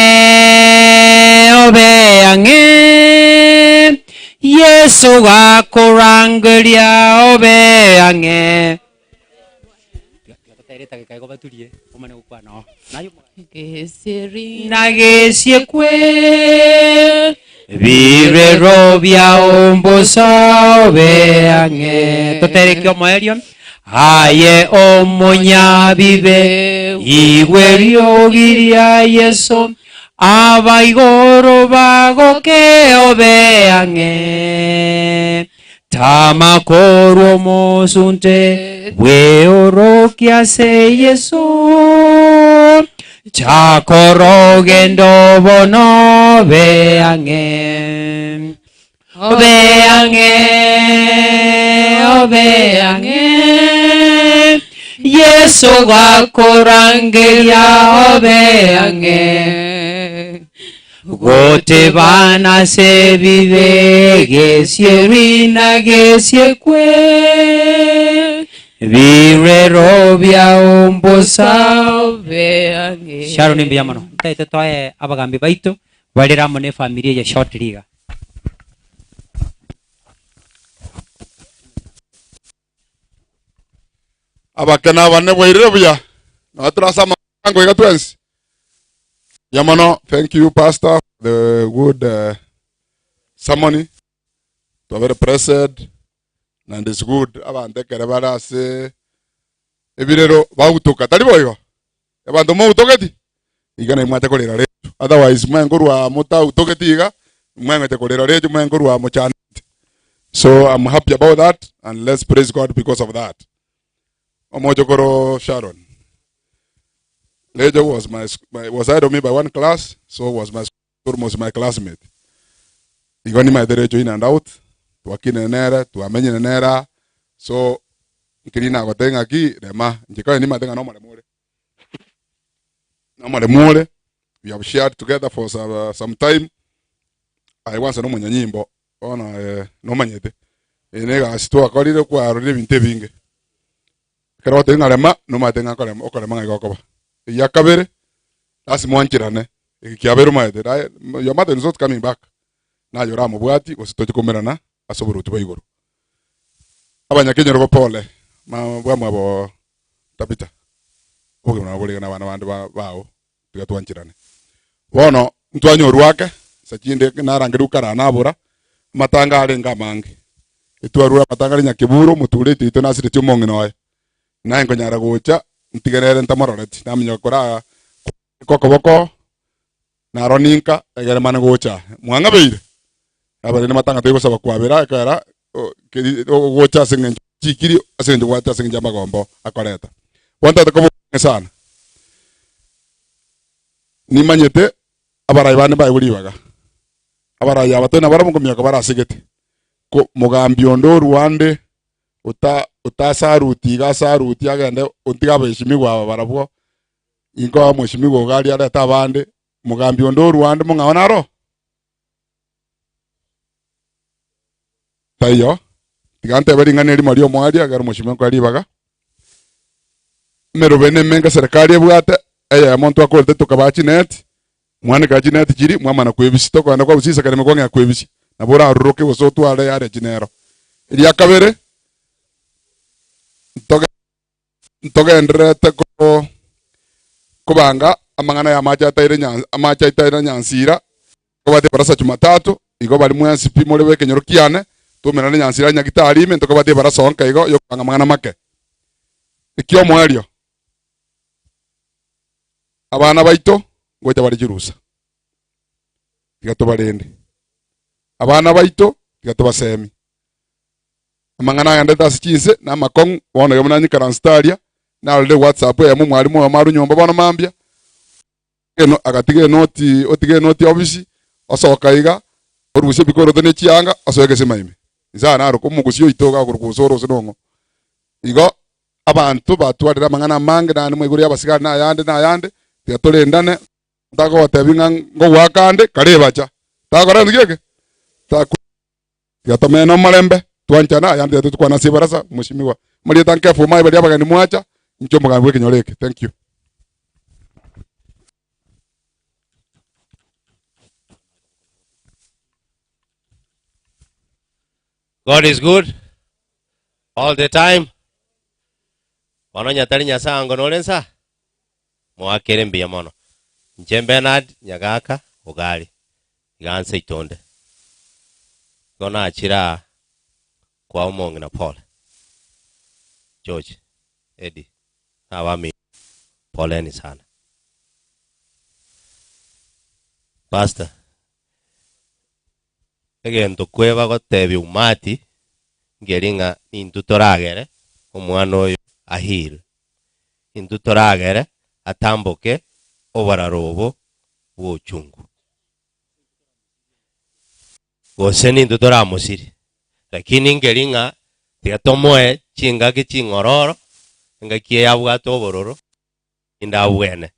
Speaker 1: obe ang'e, Yeso gakorangeria obe ang'e. Nagesiekwe birero biao mbosa obe ang'e. Totereke omoerio. Aye omonyabibe, igwe eriogi ria Yeso, abaigoro bagoke obe ang'e. Tama korwa omosunte bweorokia ase Yeso, chaka orogendo bono obe ang'e, obe ang'e, obe ang'e, Yeso gakorangeria obe ang'e. Gotebana ase ebibe gesie rina gesie kwe birero biao mbosa. Sharon mbuya mono. Ntaete toe abagambi baito barere amo ne efamiri eye shortly iga.
Speaker 12: Abake na abane bwairire buya. Nabo tore ase amaango iga twensi. Mbuya mono. Thank you pastor for the good uh, sermon. Twabere blessed and it's good abanto ekere bare ase ebirero bagutoka tari boigo abanto mogutogeti iga naye mwacha korera recho otherwise mwenkorwa motagutogeti iga mweng'ete korera recho mwenkorwa mochanete so I'm happy about that and let's praise God because of that omochokoro Sharon Recho was my, my was ahead of me by one class so was my almost my classmate igo nimaete Recho in and out twakinire nere twamenyire nere aa so nkeri nagotebia ng'aki rema inche kare nimaete ng'a nomoremo ore nomoremo ore we have shared together for some, some time aye kwanza nomonyanyimbo bono eh, nomanyete eye na egasi twakorire kwarorire ebinto ebinge ekero ogotebia ng'a rema nomanyete ng'a nkorema okorema ng'ai gokoba eya kabere Lasima oancherane, eki kiabeire omanyete, naye your mother is not coming back, naye oramobwati gose toche koumerana ase oboruoti bwa igoro. Abanyakenyoro pole, ma bwamwabo Tabitha, obogima nabo bore iga na abana bande ba bao, tiga twancherane. Bono ntwanyorwa ake, nsa chinde narangerigwe kara nabora, amatanga arenge amange, etwarure amatanga are Nyakeburo, omotureti oito nasiretie omong'ina oye. Naye nkonyara gocha ntige nere ntamororeti, naminyoka koraa okoboko naro ninka egere mane gocha. Mwang'abeire? Abarende matanga tori gosaba kwabera ekera keri ogocha ase eng'encho chikiri ase eng'encho gwacha ase eng'encho y'amagombo akoreta. Bono ntagete koba omong'e sana. Nimanyete abarai bande mbaegwe ribaga. Abarai aba tari nabarabwo nkominyoka barasegete. Ko mogambi onde orwa ande ota otasaruti iga asaruti agende otige abaheshimiwa aba barabwo, inkoa mweshimiwa iga aria arete abande, mogambi onde orwa ande mong'ao naro? Taiyo, tiga ntebe ring'ana erimo ri'omoerio ekero mweshimiwa nkoe ribaga. Emerobe nemenge eserekari ebwate, eyemo ntwakorete tokabaa chineti, mwanekera chineti chiria, mwamana kwebisia, tokogenda kwa busisa kare ime kwang'ea kwebisia, nabo oraruruke gose otware earechi nero. Eria kabere, ntoge ntogendererete ko kobanga amang'ana y'amache ataire nya amache aitaire nyansira, tobwate ebarasa Jumatatu, igo baria mwensi pi more b'ekenyoro kiane, twaumerane nyansira nyagitari ime, ntokabwate ebarasa onka igo yokobanga amang'ana make. Ekiomoerio. Abana baito ngocha bare chirusa, tiga tobarende. Abana baito tiga tobasemi. Amang'ana agenderete ase chinse na amakong'u, bono iga buna nyikaransete aria, narorire whatsapp eyemo omwalimu oyomo arwe nyomba bono mambia, eno agatiga enoti otiga enoti ofisi, osoka iga, orusia ebikoroto ne chianga, osoe egesima ime. Inse aa naroka omogusia oito iga akorokwa osoro ase nong'o. Igo abanto batwarire amang'ana amange naende mwaigure y'abasigari na ayande na ayande, tiga torendane, ntagogotebi ng'a ngogoaka ande, kare ebacha. Tagokora gento ki eke? Taku tiga tomene omorembe, twanchane, ayande tiga totokwane ase ebarasa, mweshimiwa. Amarieta nkefa omaye baria abageni mwacha, inche omogambi bw'ekenyoro eke. Thank you.
Speaker 13: God is good all the time. Bono onye tari Nyasae ango nore nsa, moakere mbuya mono. Inche Bernard Nyagaka Ogari, iga nse itonde. Igo nachire aa kwa omong'ina Paul, George, Eddie, na abamino, poleni sana. Pastor, Egento kweba gotebia umati nkeri ng'a nintwe toragere omwana oyo a heal, intwe toragere atamboke oboraro obo bwa ochungu. Gose nintwe toramosirie, lakini nkeri ng'a tiga tomoe chingaki ching'ororo, engaki eye abwate obororo, inde abwene.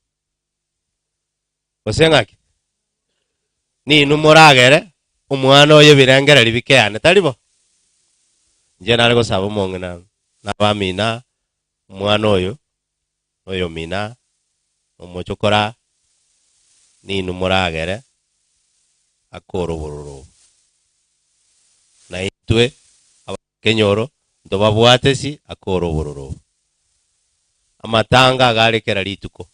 Speaker 13: Gose ng'aki? Ninwe moragere omwana oyo ebirengereri bikeane, tari bo? Inche nare gosaba omong'ina na abamina, omwana oyo, na oyomina, na omochokora, ninwe moragere akore obororo obo. Na intwe abakenyoro ntobabwatesi akore obororo obo. Amatanga iga are kera rituko,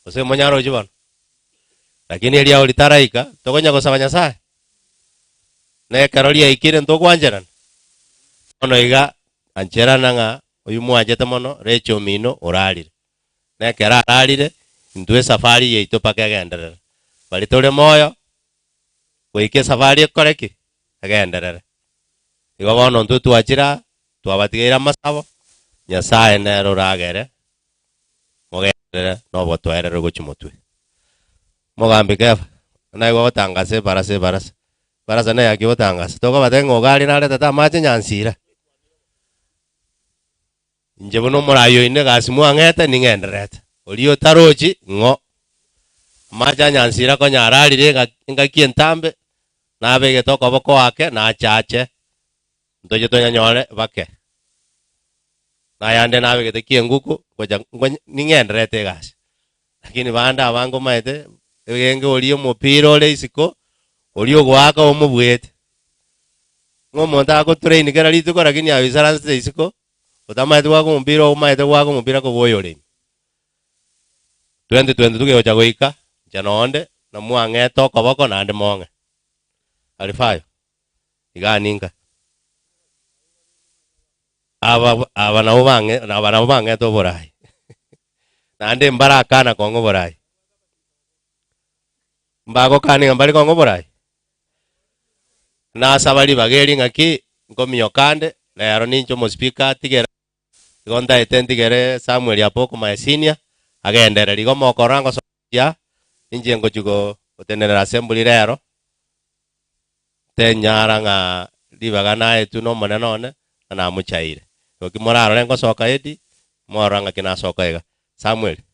Speaker 13: gose monyaroche bono? Lakini eriao ritaraika, tokonya gosaba Nyasaye? Na ekero riaikire ntogwancherana? Bono iga ancherana ng'a oyio mwanchete mono, Rachel omino orarire. Na ekero ararire, intwe esafari yaito mpaka egenderere. Baria tore moyo, goika esafari ekore ki? Egenderere. Igo bono intwe twachire aa, Twabatigeire amasabo, Nyasae nere oragere mogenderere nobotoereru gochia motwe. Mogambi Kefa, naigwa gotangasa ebarasa ebarasa, ebarasa neyaki ogotangasa, tokobatebia ng'a ogari naretete amache nyansira. Inche buna omorai oino egasi mwang'ete ning'endererete, oria otarochi ng'o. Amache a nyansira konya ararire engaki entambe, nabegete okoboko ake nache ache. Ntoche tonyanyore bake. Nayande nabegete kienguku ngocha ngonye ning'endererete egasi. Lakini bande abange omanyete, egenge oria omopira ore isiko, oria ogoaka omobuete. Ng'a omonto agotrain kera rituko lakini ayoisaransete isiko, otamanyeti goaka omopira omanyete goaka omopira kobua oyore ime. 2022 kegocha goika, inche nonde, namwang'ete okoboko naende mong'e. Alifayo. Iga ninka. Aba aba nabo bang'e aba nabo bang'ete oborai. Naende mbarakana kong'a oborai. Mbagokana ng'a mbare kong'a oborai? Nasaba ribaga eri ng'aki, nkominyoka ande, rero ninche omospeaker atigere, igo ntaete ntigere Samuel Apoko my senior, agendereri. Igo mokorora ngosokia, ninche ngochia go gotenenera assembly rero, Tenyara ng'a ribaga naetwe n'Omonene one, ng'a namochaire. Igo ki morarore ngosoka edi, morora ng'aki nasoka iga. Samweli.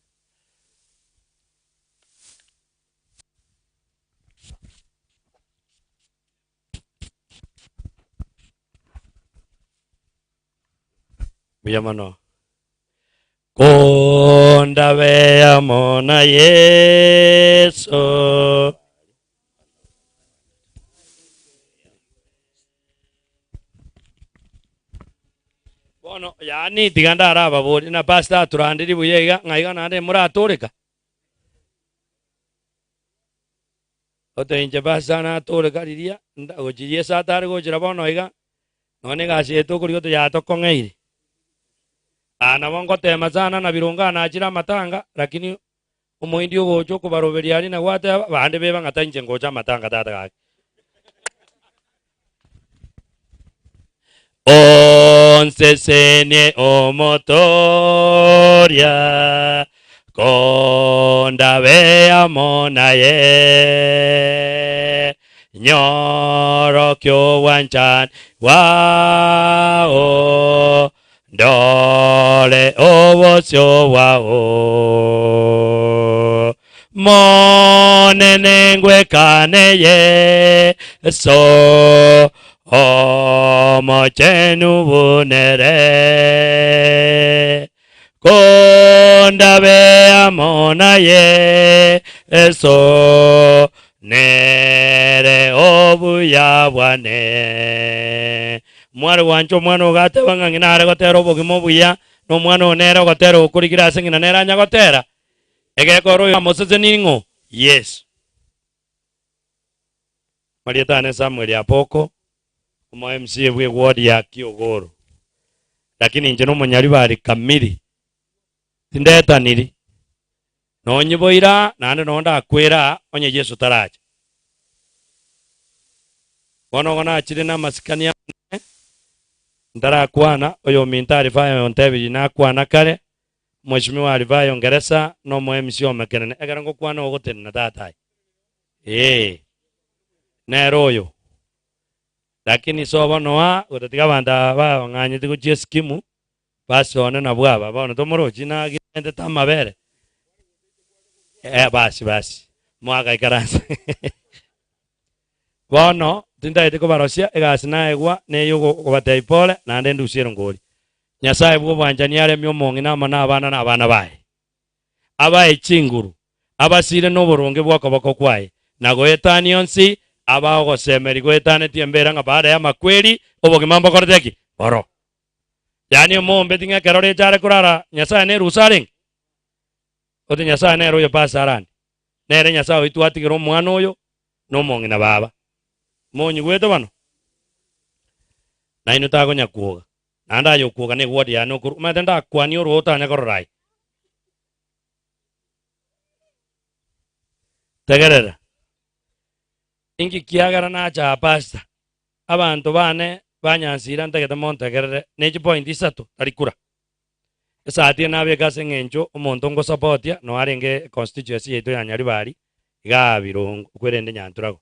Speaker 14: Mbuya mono. Kondabe amo na Yeso. Bono yaani tiga ndarababorie na pastor aturanderie buya iga ng'a iga naende moratoreka. Ote inche pastor natoreka riria gochiria ase atare gochera bono iga Nonya negasi eye tokorigia ote yatokong'eire. Aa nabo ngotema sana na birongo aa nachire amatanga lakini. Omoindi ogocha okobaroberia aria na gwateba, bande beba ng'a tainche ngocha amatanga tata gaki. Onsesenie omotoria, kondabe amo naye, nyorokia obwanchani bwao, Ndore obosio bwao, Monene ngwekane Yeso, Omochenu bunere. Kondabe amo na Yeso, Nere obuya bwane. Mware gwancha omwana ogo gateba ng'a ng'ina are gotera obogima obuya, na omwana oyo nere ogotera okorigire ase ng'ina nere anya gotera? Egekora oyo amoseseni ning'o? Yeso. Marieta ane Samuel Apoko, omo MCA bwe ward ya Kiogoro. Lakini inche nomonyaribari kamiri, tindetaniri. Nonyiboire aa, naende noo ndakwere aa, onye Yeso taracha. Bono igo nachire namasikani amanene, ntarakwana, oyominto Alifayo ontebirie nakwana kare, Mheshimiwa Alifayo Ngeresa na omo MC omekenene, ekero ngokwana ogotenena tata aye. Ee, nere oyo. Lakini sobo noa, gotatiga abanto aba bang'anyete gochia eskimu, Basi one nabwo aba bono tomorochi nagendete amabere? Eh, basi basi mwagaikaransa. Bono tintagete kobarosia egasi naegwa neye okobatebia pole naende ndusie erongori. Nyasae bw'obwanchani aremie omong'ina amo nabana na abana baye. Abae chinguru, abasire noboronge bw'okoboko kwaye, na goetania onsi abae ogosemeria goetanetie embera ng'a baada y'amakweri obogima mbokorete ki? Boro. Yaani omoombe ng'a ekero recha are korara Nyasaye nerusa arenge? Oti Nyasaye nere oyo pastor arande, nere Nyasaye oyio twatigera omwana oyo na omong'ina baba. Monyigwete bono? Nainwe takonya kwoga, naende aye okwoga ne eward yane okorwa, omanyete ndakwanie orwo otanya korora aye. Tegerera, inki kiagera nacha aa pastor? Abanto baane banyansiira ntagete montegerere ne chipointi isato, tari kura. Esati eye nabeke ase eng'encho omonto ngosapotia no arenge econstituency yaito ya Nyaribari igaa Birongo okwerende Nyanturago.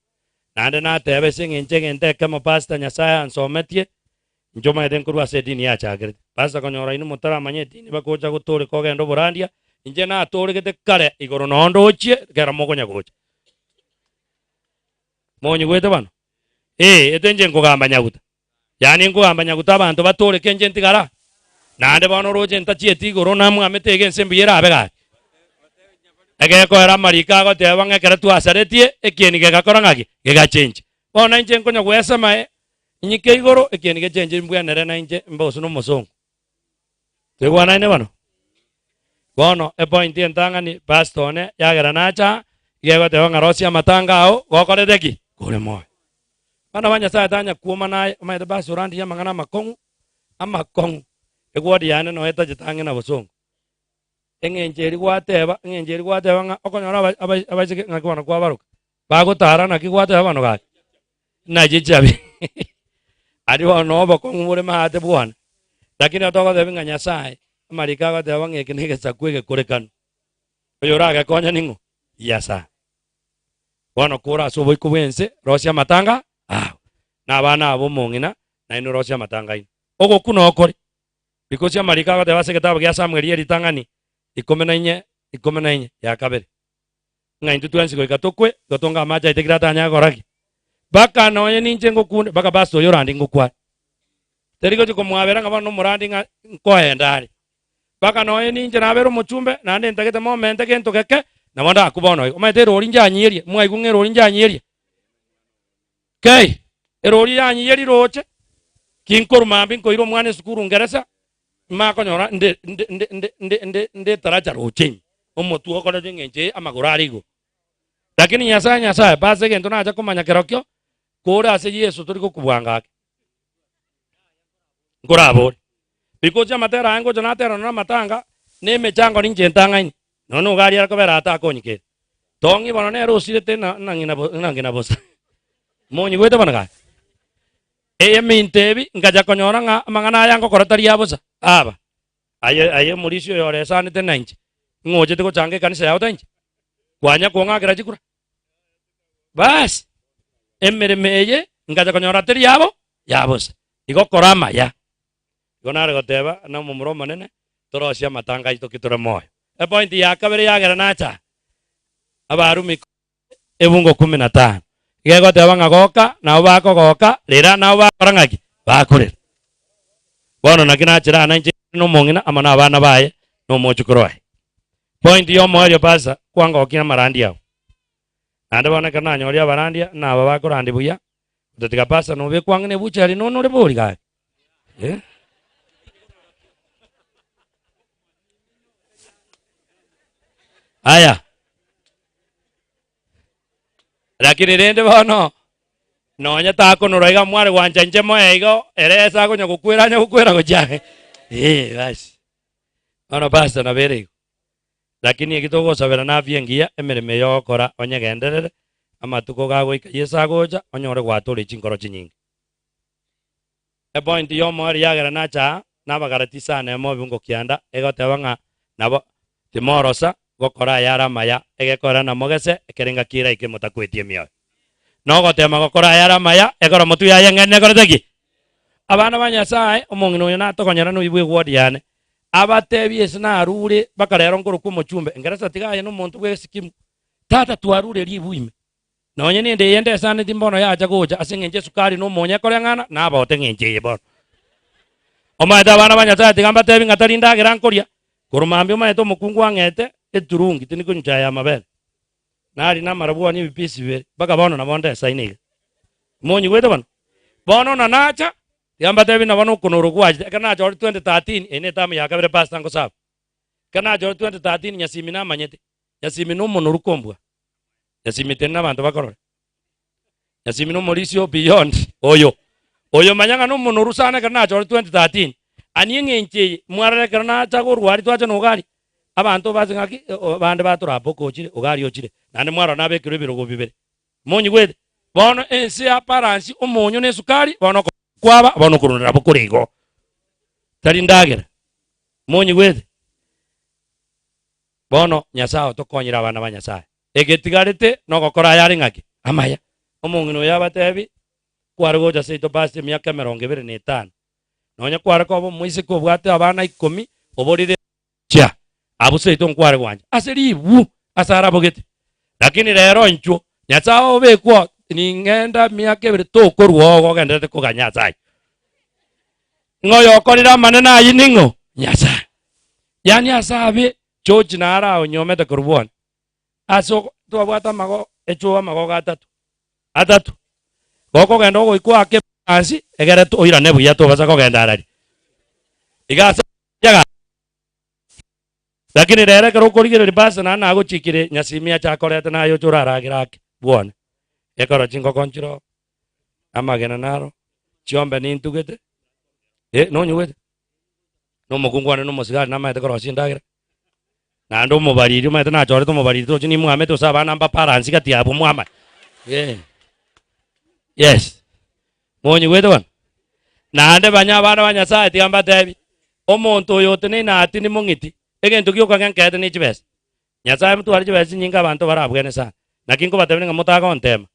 Speaker 14: Naende nateba ase eng'encho egento ekemo pastor Nyasaye ansometie, inche omanyete nkorwa ase edini yachakerete. Pastor konyora inwe motaramanya edini bagocha gotoreka ogende oborandia, inche natoregete kare igoro noo ndochie ekero mokonya gocha. Monyigwete bono? Ee, ete inche nkogamba nyaguta. Yaani nkogamba nyaguta abanto batoreke inche ntigara? Naende bono oroche ntachieti igoro namwamete iga ense mbuya erabe gaki? Egekoera amariko agoteba ng'a ekero twasaretie, ekieni gegakora ng'aki? Gegachenchia. Bono nainche nkonya goesema eh, nyike igoro, ekieni gechenche mbwenere nainche mbe gose na omosongo. Toigwanaine bono? Bono epoint entang'ani pastor one yagera nacha aa, iga egoteba ng'a rosia amatanga ao gokorete ki? Kore moyo. Bana ba Nyasaye tanya kwoma naye, omanyete pastor orandirie amang'ana amakong'u, amakong'u, eward yane noyo etachete ang'e na bosongo. Eng'encho eria gwateba, eng'encho eria gwateba ng'a okonyora aba- aba- abaiseke ng'aki bono kwabaroka, bagotara naki gwateba bono gaki, naye chiabi aria bono na obokong'u bore maate bwane. Lakini togotebi ng'a Nyasaye, amariko agoteba ng'a eke na egesaku egekorekanu, oyo oragekonye ning'o? Nyasaye. Bono kore ase oboiko bw'ense, rosia amatanga ao, na abana aba omong'ina, nainwe rosia amatanga aino. Ogokwa nokore. Rikosi amariko agoteba ase egetabu gia Samueli ye ritang'ani ikomi na inye, ikomi na inye, ya kabere, ng'a intwe twensi goika tokwe, gotonga amache aito ekero atanyare gokora ki? Baka nonye ninche ngokunde, baka pastor oyo orande ngokwane. Teri gochia komwabera ng'a bono nomorandi ng'a nkoenda are. Baka nonye ninche nabere omochumbe, naende ntagete momente gento geke, nabo ndakwe bono iga. Omanyete erori njanyiyerie, mwaigwa ng'a erori njanyiyerie? Kei, erori yanyiyerie roche, ki nkorwa mambia nkoira omwana esukuru ngeresa, Makonyora nde, nde, nde, nde, nde, nde, ndetaracha roche ime, omotwe okorete eng'encho eye, amagoro are igoro. Lakini Nyasaye, Nyasaye, base egento nacha komanya kerokio, kore ase Yeso tori gokubua ngake. Nkorabore. Because amatera aya ngocha natera nonye amatanga, na emechango ninche ntang'aini. Nonya nigo aria akobera atakonyikera. Tong'i bono nere osirete na na ng'ina bo na ng'ina bosa. Monyigwete bono gaki? Eminto ebi nkacha konyora ng'a amang'ana aya ngokora tari abosa, aba. Aye aye omorisia oyo oresanete na inche, ng'o ochete gochanga ekanisa yao ta inche? Kwanya kong'akera chikura? Basi, emeremo eye nkacha konyora teri yabo yabosa, igo kora amaya. Igo nare goteba na omomura omonene, torosie amatanga aito ki tore moyo. Epoint ya kabere yagera nacha Abarumi ebungo kumi na tano, iga egoteba ng'a goka nabo bakogoka, rera nabo bakora ng'aki? Bakorera. Bono naki nachera aa nainche na omong'ina amo na abana baye na omochokoro oye. Point ya omoerio pastor, kwangokia amarandia ao. Naende bono ekero nanyoria abarandia, naba bakorandia buya, Otatiga pastor nobekwa ang'e nebuchari nono ore bori gaki. Eh? Aya. Lakini rende bono nonya takonora iga mware gwancha inche moe igo ere ase akonya gokwera anya gokwera gochia ang'e. Eh, basi. Bono pastor nabo ere igo. Lakini eki togosabera nafia engiya, emeremo eye ogokora onyegenderere, amatuko gagoika Yeso agocha, onyore gwatooria chinkoro chinyinge. Epoint y'omoerio yagera nacha aa, nabagarati sana emo ebiungo kianda, egoteba ng'a nabo timorosa gokora ayare amaya, egekorera namogese ekere engaki eraike motakwetie emioyo. Nogotema gokora ayare amaya, ekero motwe yaye eng'eni nekorete ki? Abana ba Nyasae, omong'ina oyo natogonyera noyio bw'eward yane, Abateebie ase narure mpaka rero nkorokwa omochumbe, Engeresa tiga aye nomonto bw'esikimu. Tata twarure ribu ime. Nonye nende eye ndesaneti mbono yacha gocha ase eng'encho esukari na omonyo ekoreng'ana, nabote eng'encho eye bono. Omanyete abana ba Nyasaye tiga mbatebi ng'a tari ndagera nkoria, korwa mambia omanyete omokungu ang'ete eturungi tindi konywa chai ya amabere. Nari namarabwoni ebipisi bibere mpaka bono nabo ndesaine iga. Monyigwete bono? Bono na nacha Tiga mbatebi nabo nokonorwa gwachete, ekero nachorire 2013, eye ne etamu ya kabere pastor ngosaba. Ekero nachorire 2013 Nyasimi namanyete, Nyasimi nomonoru kombua, Nyasimi teri nabanto bakorore. Nyasimi nomorisia o beyond oyo. Oyo manya ng'a nomonoru sana ekero nachorire 2013, ani eng'encho eye, mwarora ekero nacha korwa aria twacha na Ogari, abanto base ng'aki bande batora Apoko ochire, Ogari ochire, naende mwarora nabekerwe ebirogo bibere. Monyigwete? Bono ense ya balansi omonyo na esukari, bono kwaba, bono okorunda nabo kore igo. Tari ndagera. Monyigwete? Bono Nyasae otokonyire abana ba Nyasae. Egetigarete nogokora ayare ng'aki? Amaya. Omong'ina oyo abatebi, kware gocha seito past emiaka emerongo ebere na etano. Nonya kware koba omoiseke obwate abana ikomi, oborire Chia, abwo seito nkware gwancha ase ribu ase arabogete. Lakini rero inchuo, Nyasae obekwe oo, ning'enda emiaka ebere tokorwa oo ogendererete koganya ase ayio. Ng'a oyokorire amanene ayio ning'o? Nyasae. Yaani ase abe George naro aonyomete korwa bwane, ase oko twabwate amago echuo amagogo atato, atato. Gokogenda ogoika oake ebalansi egere oirane buya tobasa kogenda araria. Iga ase Lakini rero ekero okorigereria basi naende nagochikire nyasimi ache akorete naye oche oraragere ake bwone. Ekero chingoko nchiroo, amagena naro, chiombe nintugete, eh nonyigwete? Na omokungu one na omosigari namaete korosia endagera, naende omobariri omanyete nachorete omobariri tochi nimwamete gose abana mbabalance gati yabo mwamanya, eh. Yes, monyigwete bono? Naende banya abana ba Nyasaye tiga mbatebi, omonto oyo oteneine aa tindi mong'iti, egento gioka ngenkerete ne chibesa. Nyasaye motware chibesa chinyinge abanto barabwene sana. Naki nkobatebia ng'a motagontema,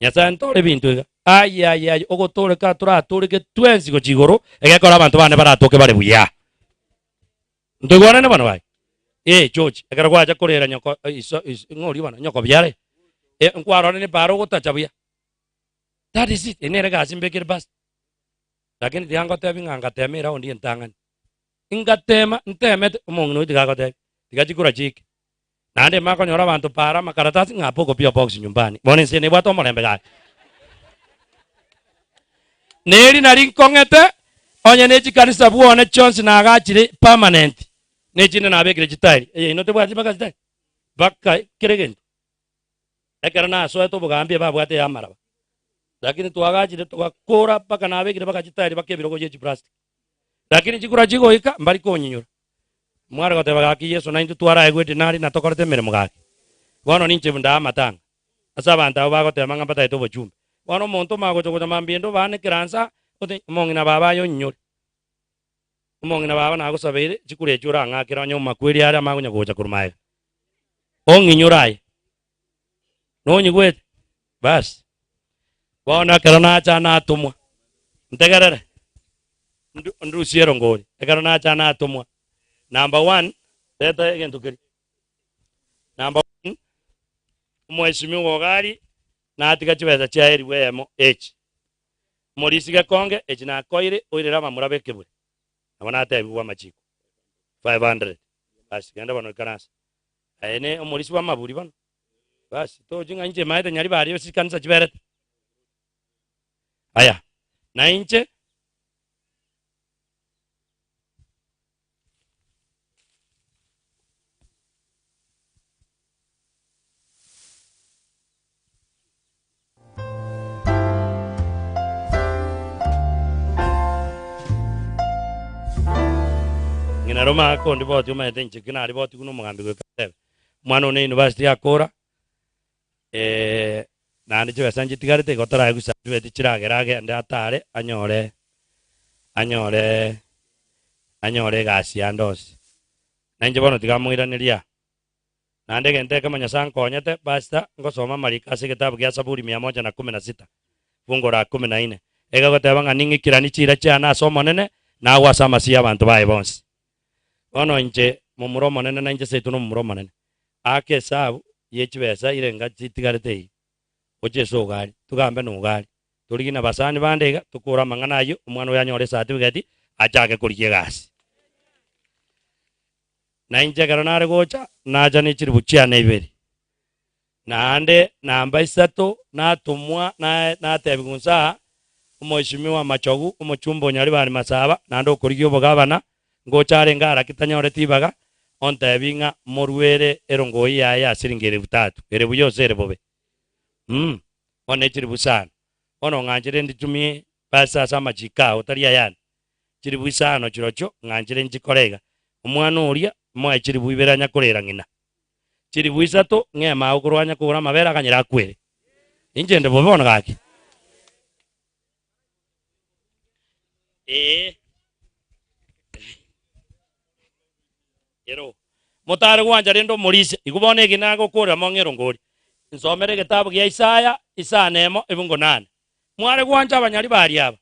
Speaker 14: Nyasaye ntore ebinto iga, aye aye aye, ogotooreka toratoreke twensi gochia igoro, egekora abanto bane baratoke bare buya. Ntoigwanane bono baye? Eh, George, ekero gwacha korera nyoko iso iso ng'o oria bono, nyoko biare, eh, nkwarorire nebara ogotacha buya. That is it, eye nere egasi mbekire basi. Lakini tiga ngotebi ng'a ngatema eraundi entang'ani. Ngatema, ntemete, omong'ina oyio tiga agotebi, tiga chikura chiike. Naende makonyora abanto para amakaratasi ng'a poko P.O. Box nyumbani. Bono ense eye nebwate omorembe gaki. Neri nari nkong'ete, onye ne chikanisa bwone chionsi nagachire permanent, ne echinde nabekire chitairi. Eye inwe tebwati mpaka chitairi? Mpaka kera egento. Ekero nasoete obogambi ebabwate eyamaraba. Lakini twagachire togakora mpaka nabekire mpaka chitairi mpaka ebirogo bie chiplastic. Lakini chikura chigoika mbari konyinyora. Mware goteba gaki Yeso naintwe twaraegwe edinari na tokorete emeremo gaki. Bono ninche ndaa amatanga ase abanto abwo bagoteba ng'a mbatagete obochumbe. Bono omonto omanye gocha gocha mambia ende obaane ekeransa ote omong'ina baba aye onyinyore. Omong'ina baba nagosabeire chikura echio orang'akere onye omomakweri are amanye konya gocha korwa magega. Ong'inyore aye. Nonyigwete? Basi. Bono ekero nacha natomwa, ntegerere, ndu ndusie erongori, ekero nacha natomwa, number one, reta egento keria, number one, omweshimiwa iga aria, natiga chibesa chiaye elifu eyemo echi, morisi gekonge echi nakoire oirere abamura b'ekebure, nabo natebigwe amachiko, 500, basi genda bono ikaransa. Aye ne omorisia bw'amaburi bono. Basi, tochi ng'a inche maete nyari baria ase chikanisa chiberete. Aya, na inche Ng'ina rome akondiboti omanyete inche ki naribotigwe na omogambi goika ntebe, omwana one university akora, naende chibesa nchitigarete igo toraegwe certificate chiragere agende atare anyore anyore anyore egasi ande onsi. Na inche bono tiga moiraneria. Naende egento ekemo Nyasae ankonyete, Pastor, ngosoma amariko ase egetabu gia Saburi mia moja na kumi na sita, fungu la kumi na ine, egegoteba ng'a ning'ikiranie chiira chiane ase Omonene, na agwo ase amasio y'abanto baye bonsi. Bono inche, momura omonene, na inche seito nomomura omonene, aaka esabu ye chibesa irenga chitigarete eyio, gochia ase Ugari, togambe na Ugari, torigie na basani bande iga, tokore amang'ana ayio, omwana oyo anyore ecertificate, achake korigia egasi. Na inche ekero nare gocha, nacha ne chilifu chiane ibere. Naende namba isato natomwa na natebigwa inse aa, Omweshimiwa Machogu, omochumba o Nyaribari Masaba, naende okorigia obogabana, ngocha arenge araki tanyoreti ribaga, ontebie ng'a moruere erongoi yaye ya siringi elifu tatu, ere buya gose ere bobe? Mh, bono ne chilifu isano. Bono ng'anchire nditumie basi ase amachiko ao, tari ayane. Chilifu isano chirochio ng'anchire nchikore iga, Omwana oria moe chilifu ibere anya korera ng'ina, chilifu isato ng'ee magokoro anya kogora amabere aganyere akwere. Inche inde bobe bono gaki. Ee. Ero. Motare gwancha rende omorisia. Igo bono eki nagokorera mong'e erongori. Nsomere egetabu gia Isaya, isano emo, ebungo nane. Mware gwancha abanyari baria aba,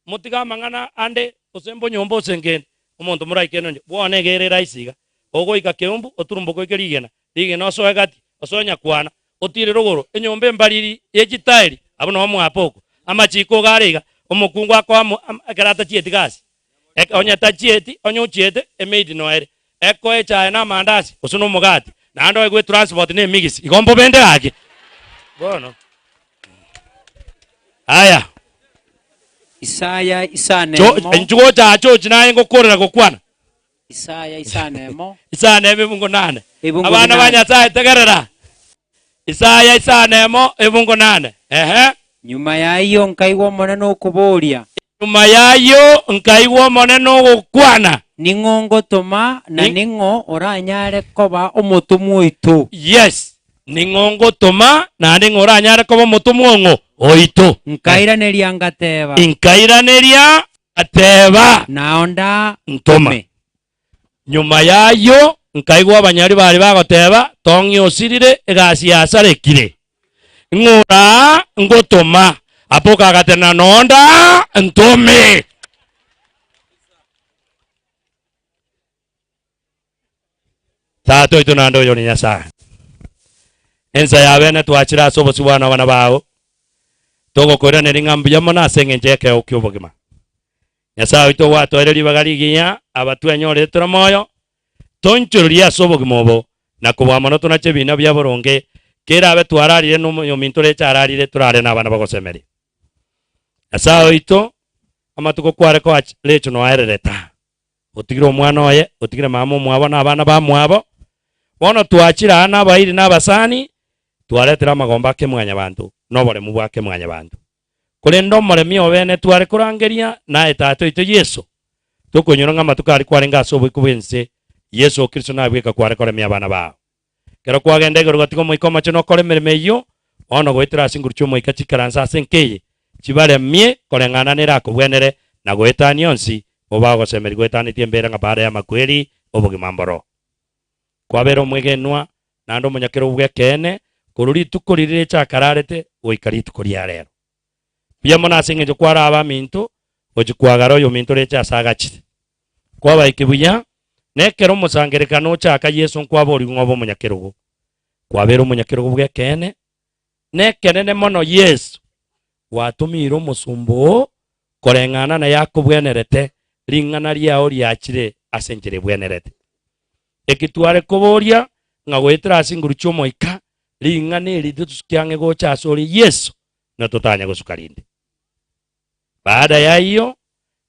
Speaker 14: Motige amang'ana ande, gose mbonyomba ose nkende, omonto moraike nonye bwone iga ere rahisi iga. Ogoika keumbu, oturumboke oike rigena, rigena osoe gati, osoe nyakwana, otiire rogoro, enyomba embariri ye chitaeri, abwo noo mwape oko. Amachiko iga are iga, omokungu akoa mo am ekero atachieti gasi, ek onye tachieti, onye ochiete, emaid noere, ekoe echae na amandasi, gose na omogati, naende oegwe etransport na emigisi, igo mbobe inde gaki? Bono. Aya.
Speaker 1: Isaya isano
Speaker 14: Cho-
Speaker 1: emo.
Speaker 14: inchu gocha aa chochi naye ngokorera gokwana.
Speaker 1: Isaya isano emo.
Speaker 14: Isano emo ebungo nane.
Speaker 1: Ebungo
Speaker 14: Abana ba
Speaker 1: binane.
Speaker 14: Nyasaye tegerera. Isaya isano emo ebungo nane. Ehe.
Speaker 1: Nyuma y'ayio nkaigwa Omonene okoboria.
Speaker 14: Nyuma y'ayio nkaigwa Omonene ogokwana.
Speaker 1: Ning'o ngotoma, na ning'o oranyare koba omotomwa oito?
Speaker 14: Yes, ning'o ngotoma, naende ng'o oranyare koba omotomwa ong'o oito?
Speaker 1: Nkairaneria ngateba.
Speaker 14: Nkairaneria ngateba.
Speaker 1: Nao
Speaker 14: Ntoma.
Speaker 1: ndatome.
Speaker 14: Nyuma y'ayio nkaigwa abanyari baria bagoteba, Tong'i osirire, egasi yasarekire. Ng'ora ngotoma. Apoka agatena nonda ntome. Tata oito naende oyo ni Nyasaye. Ensa ya bene twachire ase obosio bwane abana bao. Togokoiraneria ng'a mbuya mono ase eng'encho y'ekeegwa ki'obogima. Nyasaye oito gwatoeire ribaga rigiya aba twenyorete tore moyo, Tonchororie ase obogima obo, na kobua mono tonache ebiina bia boronge, kerabe twararire nomoyominto oreche ararire, torare nabana bagosemeria. Nyasae oito, amatuko kware koa Recho noaerere taa. Otigire omwana oye, otigire mama omwabo na abana bamwabo. Bono twachire aa nabairi na abasani, twaretire amagombo ake mwanyabanto, na oboremu bwake mwanyabanto. Korende omoremi obene tware korangeria, naye Tata oito Yeso, tokonyora ng'a amatuko aria kwarenge ase oboiko bw'ense Yeso Kristo naye bweka kware koremia abana bao. Ekero kwagenda igoro gatiga Omoika Omochenu okore emeremo eyio, bono goetera ase chinguru chi'Omoika chikaranse ase enka eye, chibaremie koreng'ana nerakobwenere, na goetania onsi, bobe ogosemeria goetanetie embera ng'a baada y'amakweri obogima mboro. Kwabera omwegenwa naende omonyakerogo bw'ekeene korwa rituko riria riria chakararete goika rituko ria rero. Mbuya mono ase engencho kware abaminto gochia kwagara oyominto reche ase agachire. Kwabaiki buya, na ekero omosangererekano ochaka Yeso nkwaborigwe ng'a obe omonyakerogo. Kwabera omonyakerogo bw'ekeene, na ekenene mono Yeso gwatomiire omosomba oo koreng'ana naye akobwenerete, ring'ana riao riachire ase enchera ebwenerete. Eki tware koboria, ng'a goetera ase chinguru chi'Omoika, ring'ana eri ritosuke ang'e gocha asore Yeso, na totanya gosuka rinde. Baada y'ayio,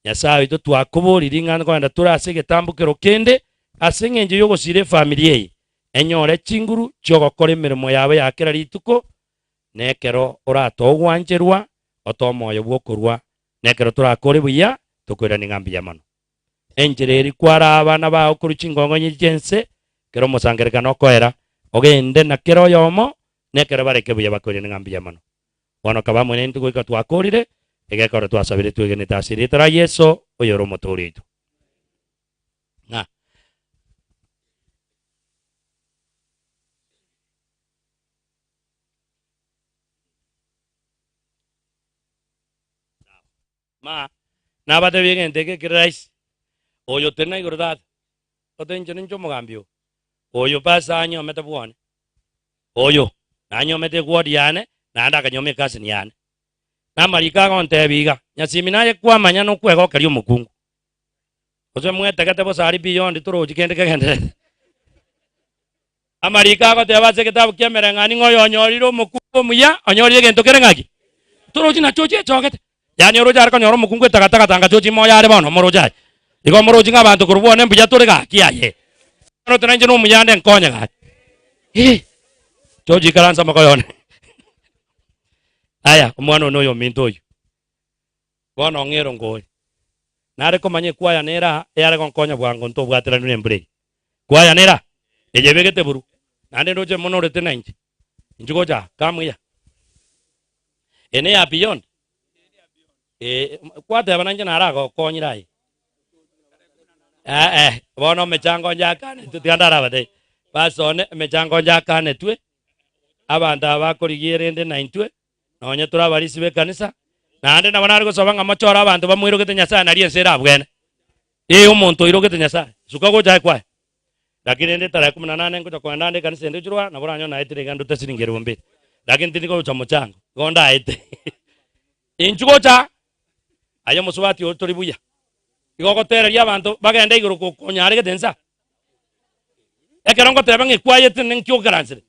Speaker 14: Nyasae oito twakoboria ring'ana kogenda tore ase egetambokero kende ase engencho y'ogosiira efamiri eye enyore chinguru chi'ogokora emeremo yabo ya kera rituko, na ekero oratoe ogwancherwa, otoe omoyo bw'okorua, na ekero torakore buya, tokoiranie ng'a mbuya mono. Enchera eria kwaraa abana bao korwa chingongo chi'ense, ekero omosangererekano okoera, ogende na kera oyomo, na ekero bareke buya bakoiranie ng'a mbuya mono. Bono kaba amo naintwe goika twakoorire, egekoro twasabire twegenete ase erieta ria Yeso, oyore Omotooria oito. Ng'a. Ma, nabatebie egento eke ekere rahisi, oyo tenena igoro tata, ote inche ninche omogambi oo, oyo pastor anyomete bwone, oyo nanyomete eward yane, naende akanyoma ecousin yane. Na amariko agontebia iga, Nyasimi naye kwamanya nokwegokeria omokungu, gose mwetegete bosa aria beyond torochi kende kegendererete. Amariko agoteba ase egetabu ki'Emereng'anio ng'a oyonyorire omokungu omuya, onyorire egento kere ng'aki? Torochi na chochi echogete. Yaani oroche are konyora omokungu etagataga tanga chochi moyo are bono omoroche aye. Igo omorochi ng'a abanto korwa bwone mbuya tore gaki aye. Bono tore inche nomuya ande nkonye gaki. Hii! Chochi ikaransa amakoyo one. Aya, omwana one noyo ominto oyio. Bono ong'e erongori. Nare komanya ekwaya nere aa eyare gonkonya bwango ntobwateranwe nembura eye. Kwaya nere aa, eye ebegete buru, naende ndoche monorete nainche. Inchuo gocha aa, come here. Eye neya beyond? Eh, kwateba nainche naragokonyire aye. Eh, eh, bono emechango njakanetwe, tiga ndarabatebie. Basone emechango njakanetwe, abanto aba bakorigia erende naintwe, Nonye tore abarisia b'ekanisa, naende nabo nare gosaba ng'a mochore abanto bamoirogete Nyasae nario ense erabwene. Ee, omonto oirogete Nyasae, suka gocha aye kwaye. Lakini rende tarehe kumi na nane ngocha kogenda ande ekanisa ende gochirwa, nabo oranyore naetire iga ndute siringi elfu mbili. Lakini tindi gocha mochango, igo ndaete. Inchuo gocha aye omosubati oyo tori buya. Igo ogotereria abanto bagende igoro konyaregete nsa. Ekero ngoteba ng'a ekwayete ninki okeransire?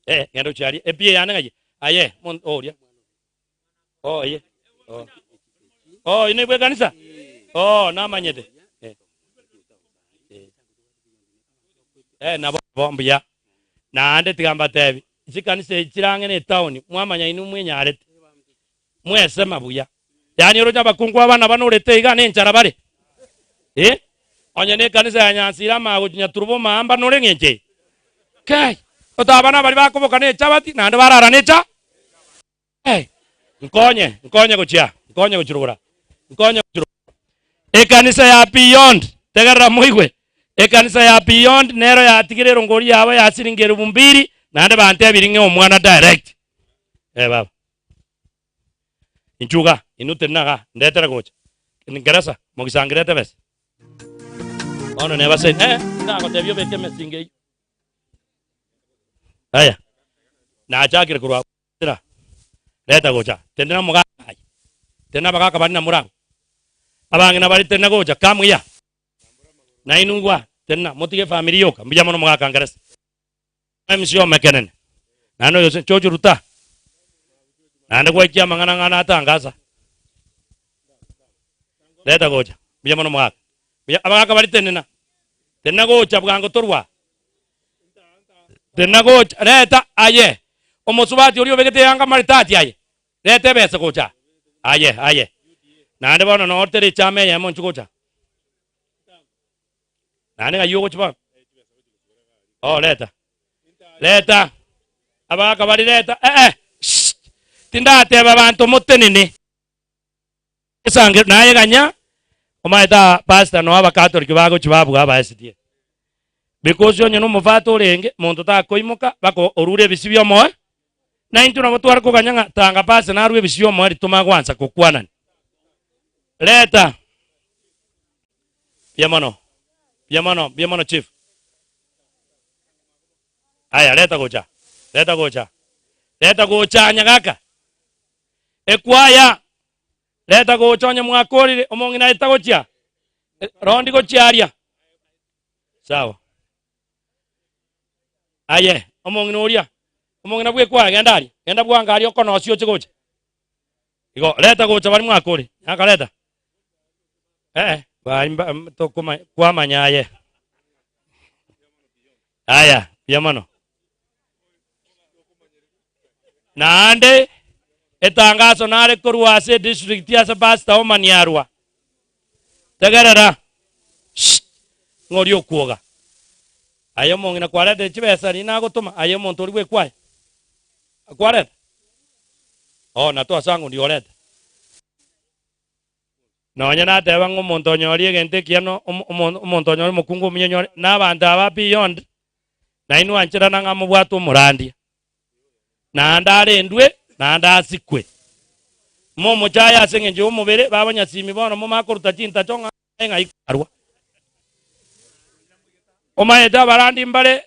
Speaker 14: Eh, genda ochie aria. Epia yane ng'ai? Aye, mon oria. Oh, eye. Oh. Oh, ine bwe kanisa? Oh, namanyete. Eh. Eh. Eh, nabo bo mbuya. Naende tiga mbatebi, chikanisa echi chire ang'e na etown, mwamanya inwe mwenyarete. Mwesema buya. Yaani oroche abakungu aba nabanorete iga na enchara bare. Eh? Onye na ekanisa ya Nyansira amaya gochia Nyaturuba omahamba nore eng'encho eye. Kai! Otaba nabari bakoboka ne echabati naende barara ne echa. Hey! Nkonye, nkonye gochia, nkonye gochirogora. Nkonye gochirogora. Ekanisa ya Beyond, tegerera moigwe. Ekanisa ya Beyond nero yatigire erongori yabo ya siringi elfu mbili naende bantebirie ng'e omwana direct. Eh baba. Inchuga, inwe tenena igaa, ndetere gocha. Ngeresa, mogisangirete besa. Bono nebase, eh, ndagotebia obeke emesingo eyio. Aya, nachakire korwa abwo, tera, reta gocha, tenena omogaka aye, tenena abagaka baria namore abwo. Abang'ina baria tenena gocha, come here. Nainwe igwa, tenena, motige efamiri yoka, mbuya mono omogaka Ngeresa. MC omekenene, naende oyo ase chocho ruta, naende gwaikia amang'ana ng'a natangasa. Reta gocha, mbuya mono omogaka. Mbuya, abagaka baria tenena, tenena gocha bwango torwa. Tenena gocha, reta aye, omosubati oria obegete eyanga maridadi aye, reta ebesa gocha aye aye. Naende bono noo tere echama eyemo inchuo gocha. Naende ng'ai ogochia bono? Oh, reta. Reta. Abagaka baria reta. Eh, eh. Shh. Tindateba abanto motenene. Esange naye ganya omanyete aa pastor noo abakatoliki bagochia babua aba SDA. Because onye na omofata orenge monto takoimoka baka orure ebisi bia omoe na intwe nabo tware koganya ng'a tanga pastor narue ebisi bia omoerio tomanye goansa kokwanani. Reta mbuya mono mbuya mono mbuya mono chief. Aya reta gocha reta gocha reta gocha nyagaka. Ekwaya, reta gocha onye mwakorire, omong'ina aye tagochia, rondi gochia aria. Sawa. Aye, omong'ina oria, omong'ina bw'ekwaya genda aria, genda bwango aria okonosia oche gocha. Igo, reta gocha baria mwakorire, nyaka reta. Eh, bai mba- m- tokoma kwamanya aye. Aya, mbuya mono. Naende etangaso nare korwa ase edistrict ase Pastor Omani arwa. Tegerera. Shh. Ng'ori okwoga. Aye omong'ina kwaretire chibesa riria nagotoma, aye omonto oria bw'ekwaya. Kwareta? Oh, na twasanga onde oreta. Nonya nateba ng'a omonto onyorie egento ekiya no omo omo omonto onyore omokungu omuya onyore, na abanto aba beyond, nainwe ancherana ng'a mobwate omorandia, naende arendwe, naende asikwe. Momochaye ase eng'encho y'omobere, babanyasimi bono momanye koruta chintacho ng'a ng'ai kwarwa. Omanyete abarandi mbare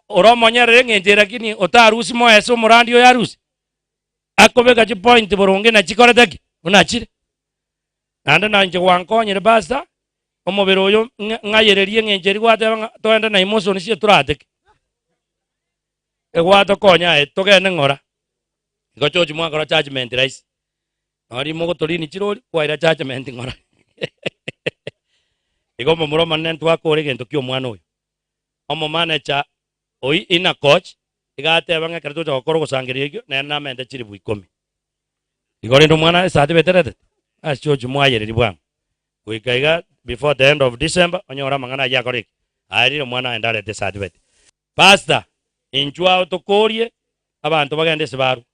Speaker 14: ore omonyerere eng'encho eye lakini otarusia moe ase omorandi oyo arusie. Akobeka chipoint boronge na chikorete ki? Buna chire. Naende na inche gwankonyire pastor, omobere oyo ng'a- ng'ayererie eng'encho eria gwateba ng'a toende na emotion sie torateke. Egwatokonya aye togende ng'ora. Igo chochi mwakora judgement rahisi. Nonye rimo ogotorini chirori, kwaira judgement ng'ora. Igo omomura omonene ntwakore egento kia omwana oyo. Omomanager Oyio Inakoch iga ateba ng'a ekero togocha gokora ogosangereria ekio, nere namente chilifu ikomi. Igo rende omwana esati beteretete, ase chiochi mwayereria bwango. Goika iga before the end of December, onyore amang'ana ayio akore ki? Aerire omwana aende arete esati bete. Pastor, inchuo ao tokorie, abanto bagende ase barwe.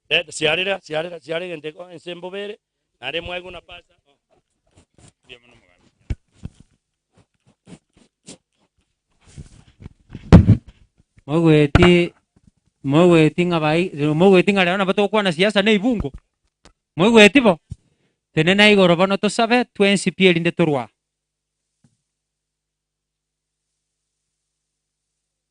Speaker 14: Reta siarera, siarera, siarera egento eko ense mbobe ere, naende mwaigwa na pastor.
Speaker 1: Moigweti moigweti ng'a bai moigweti ng'a rero nabo togokwana siasa na ebungo? Moigweti bo? Tenena igoro bono tosabe twensi pi erinde torwa.